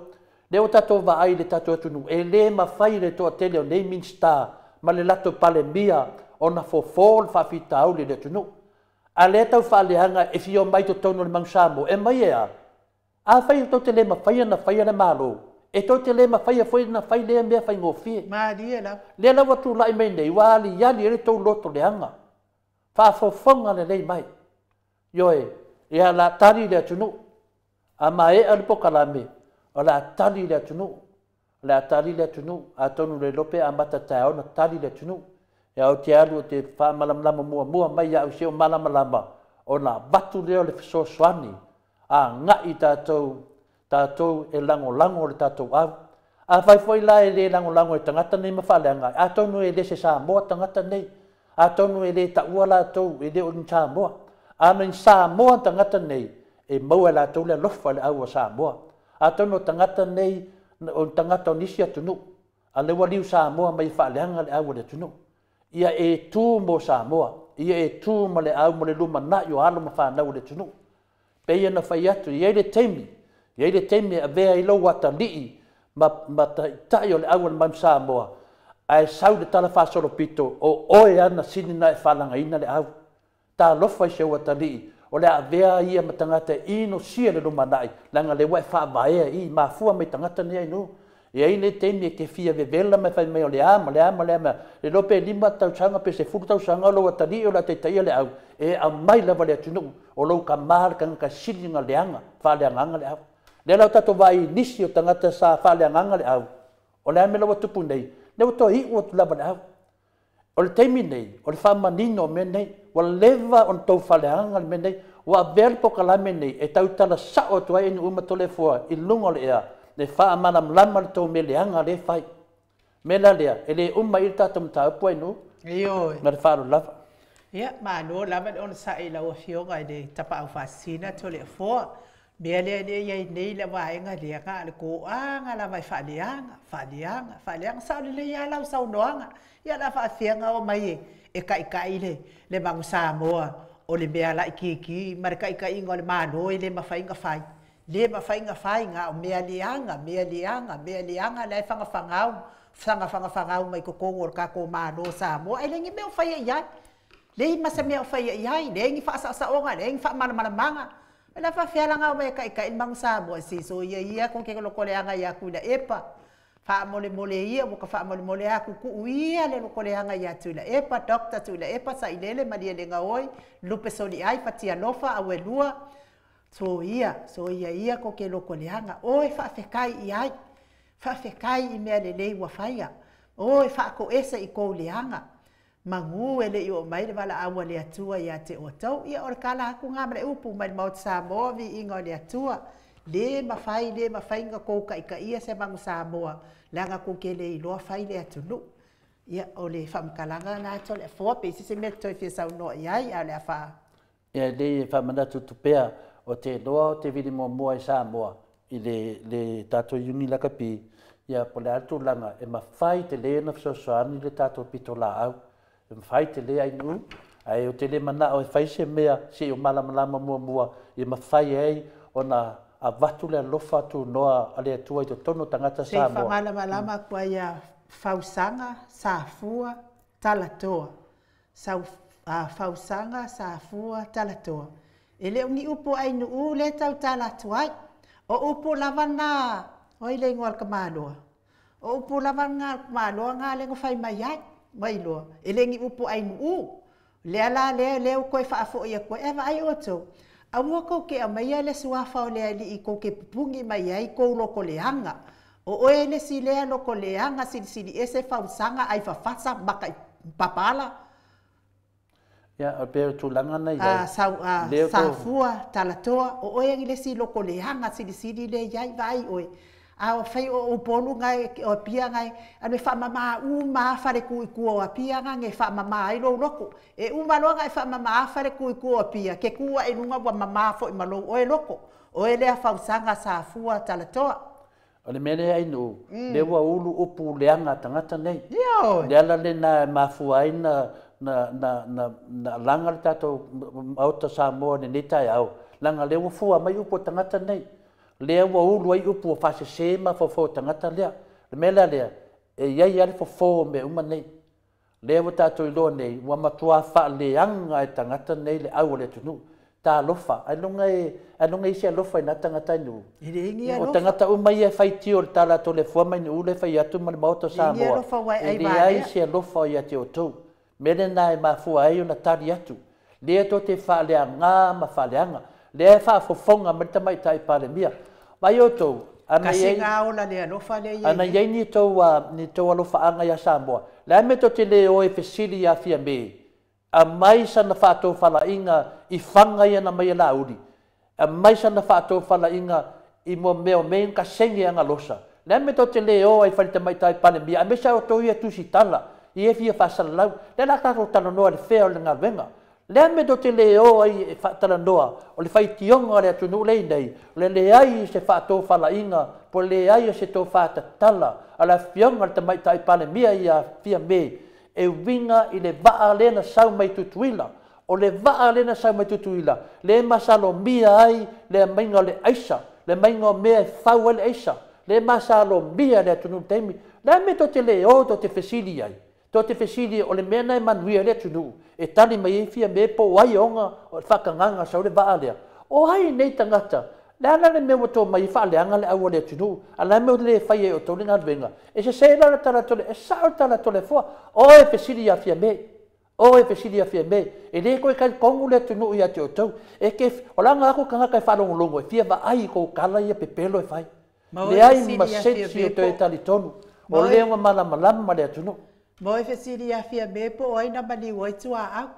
Lea ua tatou vaai i le tatou atunuu, e le mafai le toatele o nei Minisita ma le latou Palemia ona fofo le faafitauli i le atunuu. A lea tau faaleaga e fia omai totonu o le Manu Samoa, e mai e a? Afai e tou te le mafai ona faia le Malo, e tou te le mafaia foi ona fai lea mea faigofie. Malie lava. Lea la ua tulai mai nei, ua aliali ai le tou loto leaga. Faafofoga lelei mai. Ioe, ia la tali le atunuu. A maea le polokalame, o le a tali le atunuu. O le a tali le atunuu, atonu le iloa pe amata taeao ona tali le atunuu. Ia ou te alu ou te faamalamalama muamua mai ia au se o malamalama, ona avatu lea o le fesoasoani agai i tatou e lagolago le tatou au. Afai foi la e le lagolago e tagata nei ma faaleaga, atonu e le se Samoa tagata nei, atonu e le taua latou, e le o ni Samoa. A na ni Samoa tagata nei, e maua e latou le alofa i le au a Samoa. Atonu o tagata nei, o tagata o nisi atunuu, a lea ua liu Samoa mai e faaleaga le au a le atunuu. Ia e tu mo Samoa, ia e tu ma le au mo le lumanai o alo ma fanau o le atunuu. Pei ona fai atu, i ai le taimi, i ai le taimi e avea ai lou atalii ma taitai o le au a le Manu Samoa, ae sau le tala faasolopito, o oe ana sini na e faalagaina le au. Talofa i si ou atalii, o le a avea ia ma tagata e inosia le lumanai, leaga le ua e faavaea i mafua mai tagata nei ainu. E ai le taimi e te fia vevela ma fai mai o le a ma le a ma le a ma le iloa pe 5 tausaga pe 10 tausaga o lou atalii o le a taitaia le au, e aumai lava le atunuu o lou tama le tagata sili na leaga, faaleagaga le au. Lea la o tatou vaai i nisi o tagata sa faaleagaga le au, o le a mea la ua tupu nei, lea ua toe iu atu lava le au. O le taimi nei, o le faamanino o mea nei, ua leva ona tou faaleagaga le mea nei, ua avea le polokalame nei e tautala sao atu ai nuu ma Toleafoa i luga o le ea, le faamalamalama le tou mea leaga lea e fai. Mea la lea, e le uma i le tatou mataupu ai nuu. Ioe. Ma le faaaloalo lava. Ia, malo lava le onosai i lau Afioga i le Tapaau Faasisina Toleafoa. Mea lea lea i ai nei le vaega lea, na o le toaga lava e faaleaga, faaleaga, faaleaga. Sao lelei lava lau saunoaga. Ia la faafeaga o mai e taitai le Manu Samoa o le mea laitiiti ma le taitaiga o le Malo e le mafai ona fai. Le mafai ona fai, na o mea leaga, mea leaga, mea leaga la e fagafagau, fagafagafagau mai totonu o le tatou Malo Samoa. E le ni mea o faia i ai. Leai ma se mea o faia i ai, leai ni faasaosaoga, leai ni faamalamalamaga. E la faafealaga o mai e taitai le Manu Samoa, se so ia ia ko ke loko leaga ia Tuilaepa. Faamolemole ia, ua ka faamolemole aku kuu ia le loko leaga ia Tuilaepa, Dr. Tuilaepa, Sailele, Malielegaoi oi, Lupe Soliai, Fatialofa, Auelua. So ia ia ko ke loko leaga. Oe faafekai i ai, faafekai i mea lelei ua faia. Oe faakoese i kou leaga. Mangu e le i o mai le wala aua le atua ia te o tau. Ia o le kala aku ngā mele upu mai le Maota Samoa vi inga o le atua. Le mawhai ngā kou ka ika ia se Manu Samoa. Langa kou ke le iloa whai le atunu. Ia o le whamkalanga ngā tole foa pe sisi mea toi fia saunoa i ai a le awha. Ia le whamanatu tupea o te loa o te vili mua i Samoa i le tātou iuni lakapi. Ia po le atu langa e mawhai te le na fesoasoani le tātou pito laau. E mawhai te le ainu, ai o te le mana o e whai se mea se o malamalama mua e mawhai ai ona avatu le alofa atu noa a le atua i totonu tagata Se Samoa. whamalamalama kua ia fausanga, safua, talatoa. Fausanga, safua, talatoa. E le ungi upu ainu u le tau talatu ai. O upu lava ngā, oi le ingoa le kamaloa. O upu lava ngā le kamaloa ngā le ngowhai mai ai. Mai loa, e le ngi upu ainu u. Lea la lea lea koe whaafo ia koe, e vai o tau. Aua kou ke a mai ai le suafa o lea li i kou ke pupungi mai ai kou loko leanga. O oe le si lea loko leanga silisili ese fausanga ai fafasa maka i papala. Ia, o pe o tulaga na i ai. Sau, Safua, Talatoa, o oe agi le isi loko leaga silisili lea e i ai, vaai oe. A o fai o Upolu gae, o Apia gae, alu e faamama uma lava fale tu i tua o Apia ga, e faamama ai lou loto. E uma loa ona e faamama fale tu i tua o Apia, te tu ae i luga ua mama foi ma lou oe loto. Oe lea fausaga Safua Talatoa. O le mea lea ai nuu, lea ua ulu upu leaga a tagata nei. Ioe. Le ala lena e mafua ai na na na na na alaga le tatou Maota Samoa i lenei taeao, leaga o lea ua fua mai upu a tagata nei. Lea ua ulu ai upu ua faasese mafaufau o tagata lea. O le mea la lea, e i ai lava le fofo o mea uma nei. Lea ua tatou iloa nei, ua matua faaleaga e tagata nei le au o le atunuu. Talofa, ailoga e ailoga e i ai se alofa i na tagata i nuu. E leai ni O alofa. tagata uma ia e faitio i le tala a Toleafoa mai Nu'u lea e fai atu ma le Maota o Leai ni Samoa, alofa ua e e ai leai valea. se alofa ia te outou. Mea lena e mafua ai ona tali atu. Lea tou te faaleaga ma faaleaga. Lea e faafofoga mai le Tamaitai Palemia. Vaai outou, ana i ai Tasi na ola le alofa lea e i ai ana nei. i ai ni tou ni tou alofaaga ia Samoa, le a le mea tou te le o e fesili ia Fiame, aumai sana faatofalaiga i faga ia na aumai e Laauli, aumai sana faatofalaiga i mo mea o mea ia na kasegi e Agalosa. Le a le mea tou te le o ai i fale Tamaitai Palemia, aemaise lava outou ia e tusitala, ia e fia faasalalau, lea o le a tatou talanoa i le fea o le galuega. Le a le mea tou te le o ai e faatalanoa o le faitioga a le atunuu lea e i nei, o le leai o se faatofalaiga po o le leai o se tofa tatala a le Afioga i le Tamaitai Palemia ia Fiame e uiga i le vaa lea na sau mai Tutuila. O le vaa lea na sau mai Tutuila, lea e masalomia ai le aumaiga o le aisa, le aumaiga o mea e fau ai le aisa, lea e masalomia e le atunuu i le taimi. Le a le mea tou te le o tou te fesili ai? Tou te fesili o le mea lena e manuia ai le atunuu, e tali mai ai Fiame po o ai e ona le faatagaga sau le vaa lea. O ai nei tagata? Le a la le mea ua outou omai ai faaleaga le au a le atunuu? A o le a le mea ua le faia e outou le galuega? E sese la le tala a Tole, e sao le tala a Toleafoa. O e fesili ia Fiame, o e fesili ia Fiame, e le toe talitonu le atunuu ia te outou. E te, o le a aku tagata e faalogologo e fia vaai i tou tala ia pepelo e fai. Ma oe Leai ma fesili ia se isi Fiame o toe po talitonu. Ma O lea oe ua malamalama le atunuu. Ma oe fesili ia Fiame po o ai na maliu ai tuaau.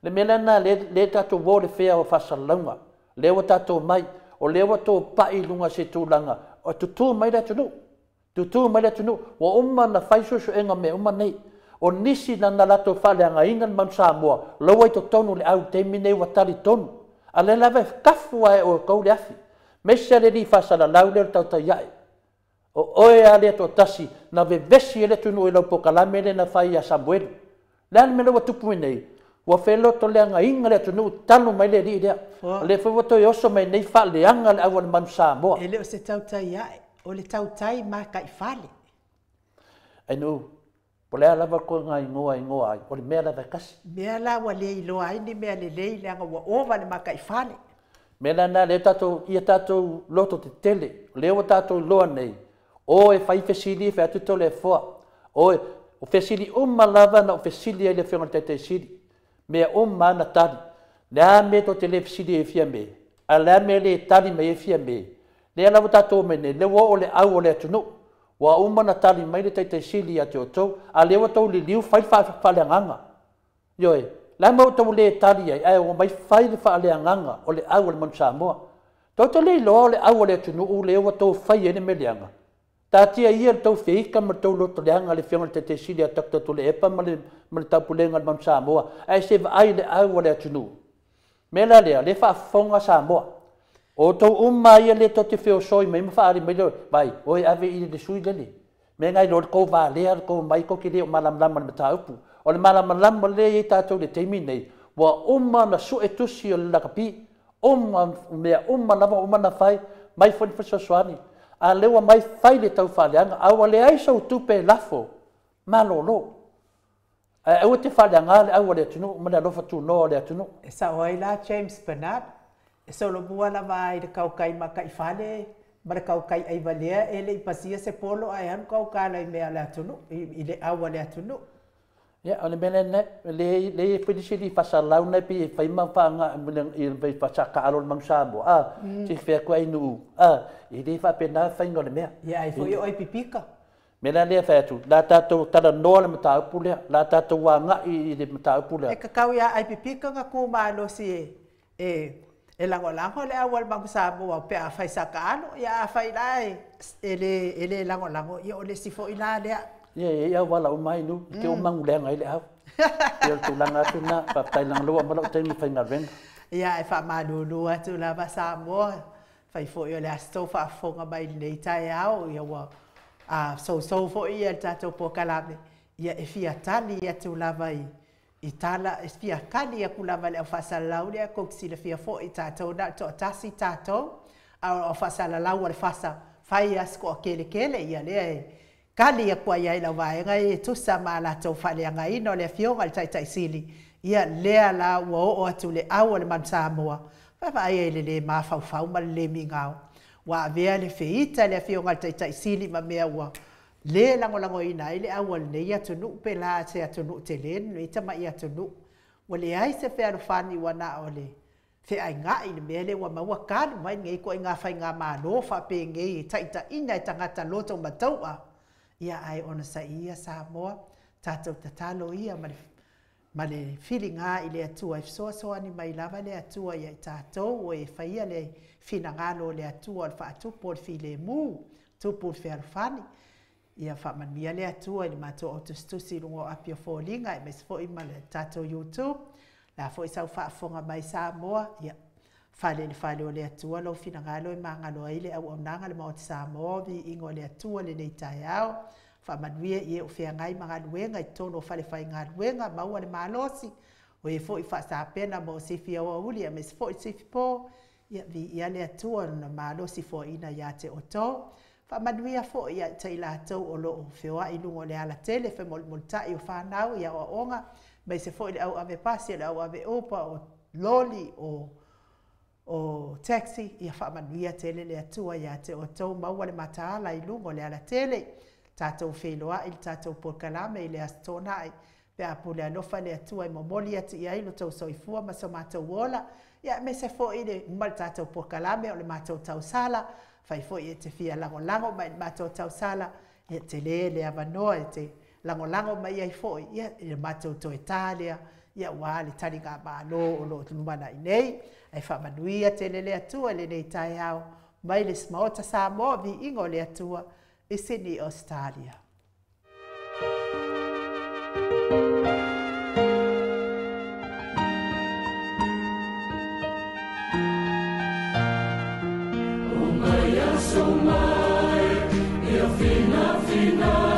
Le mea lena lea tatou o le fea o faasalalauga. Lea ua tatou mai, o lea ua topai i luga o se tulaga, o tutū mai le atunuu. Tutū mai le atunuu. Ua uma ona fai suesuega o mea uma nei. O nisi na na latou faaleagaina le Manu Samoa, la ua i totonu o le au i le taimi lenei ua talitonu. A o lea lava e tafu lava e outou le afi. Aemaise le alii faasalalau lea o le tautai ae. O oe lava lea toatasi na vevesi ai le atunuu i lau polokalame lea na fai ia Samuelu. Le a le mea lea ua tupu mai nei? Ua felotoleagaina le atunuu talu mai le alii lea. O lea foi ua toe oso mai nei faaleaga le au a le Manu Samoa. E le o se tautai ae, o le tautai mataifale. Ai nuu, po o le a lava le igoa e igoa ai, o le mea lava e tasi. Mea la ua le iloa ai ni mea lelei leaga ua ova le mataifale. Mea la lena lea tatou, ia tatou loto tetele, o lea ua tatou iloa nei, o e fai fesili e fai atu Toleafoa. O e, o fesili uma lava na ou fesili ai i le Afioga i le Taitaisili, mea uma lava na tali. Le a mea tou te le fesili ai e Fiame? A o le a mea le tali mai ai Fiame? Lea la ua tatou omai nei, lea ua oo le au o le atunuu. Ua uma ona tali mai le Taitaisili ia te outou, a o lea ua outou liliu fai le faaleagaga. Ioe, le a mea ua outou le tali ai, ae omai fai le faaleagaga o le au a le Manu Samoa. Tou te le iloa o le au a le atunuu lea ua outou fai ai le mea leaga. Taatia ia le tou feita ma le tou lotoleaga le Afioga i le Taitaisili ia Dr. Tuilaepa ma le Taupulega a le Manu Samoa, ae se vaai i le au a le atunuu. Mea la lea, lea e faafofoga Samoa. O outou uma ia lea tou te feosoi mai ma faaali mai le vai, o e ave i le sui lele. Mea na iloa le tou valea, le tou mai tou te le o malamalama i le mataupu. O le malamalama lea e i ai tatou i le taimi lenei, ua uma ona sue tusi o le lakapi, uma mea uma lava ua uma ona fai, mai foi le fesoasoani. A lea ua mai fai le taufaaleaga, a ua leai sou tupe e lafo, malolo. Ae aua te faaleaga le au a le atunuu ma le alofa tunoa o le atunuu. E sao ai la James Bernard, e solomua lava ai le kaukai mataifale ma le kaukai aivalea e le i pasia se polo ae alu kaukala i mea a le atunuu, i le au a le atunuu. Ia, o le mea lena, le le foi le sili faasalalau na pei e fai ma faaga i faasakaalo le Manu Samoa. A, se fea atu ai nuu, a, e le faapena le faiga o le mea. Ia ai foi o ai pipika. Mea la lea e fai atu, la tatou talanoa le mataupu lea, la tatou agai i le mataupu lea. E kakau ia IPP ka nga ku malosi e lagolago le au a le Manu Samoa pe a fai sa ka alo, ia a fai la e le lagolago, ia o le isi foi la lea. Ia e i au wala uma ai nu, ke o mangu leaga ai le au. Ia o le tulaga atu na, faafetai lagaloa ma lou taimi faigaluega. Ia e faamalulu atu lava Samoa, fai foi o le aso tou faafofoga mai lenei taeao, ia ua a sousou foi ia le tatou polokalame, ia e fia tali atu lava i tala, e fia kali atu lava le au faasalalau lea kou te silafia foi tatou na o le toatasi tatou, a o au faasalalau a le FASA fai a se toakelekele, ia lea e kali atu ai ai lau vaega e tusa ma latou faaleagaina o le afioga i le Taitaisili, ia lea la ua oo atu le au a le Manu Samoa, vaavaai ai le lē mafaufau ma le lē migao ua avea le feita le afioga i le Taitaisili ma mea ua lē lagolagoina ai le au a lenei atunuu pe la se atunuu telē lenei tama'i atunuu ua leai se fealofani ua na o le feaiga'i le mea lea ua maua talu mai lenei ituaiga faigamālō faapenei e taitaʻina e tagata loto matau'a ia ae ona saia Samoa tatou tatalo ia ma le filiga i le Atua e fesoasoani mai lava le Atua ia i tatou o e faia le finagalo o le Atua o le faatupu o le filemu tupu le fealofani ia faamanuia le Atua i le matou autusitusi i luga o api o foliga aemaise foi ma le tatou YouTube la foi sau faafofoga mai Samoa ia fale i le fale o le Atua lou finagalo e magalo ai le auaunaga le Maota Samoa viiga o le Atua lenei taeao faamanuia i e o feagai ma galuega i totonu o falefaigaluega maua le malosi o e foi faasapena mo sifi aoauli aemaise foi sifi po ia viia le Atua lona malosi foaina ia te outou faamanuia foi ia te i latou o loo feoai i luga o le alatele femolimolitai o fanau i aoaoga aemaise foi le auave pasi o le auave upa o loli o taxi ia faamanuia tele le Atua ia te outou maua le mataala i luga o le alatele tatou feiloai le tatou polokalame i le Aso Toonai pe a pule alofa le Atua e momoli atu i ai lo tou soifua ma so matou ola ia aemaise foi le uma le tatou polokalame o le matou tausala fai foi e te fia lagolago mai i le matou tausala ia tele le avanoa e te lagolago mai ai foi ia i le matou toe tā lea ia ua le taligamalo o loo lumanai nei ae faamanuia tele le Atua i lenei taeao mai le Maota Samoa viiga o le Atua i Sydney, Australia. O mai aso mai, ia fina fina.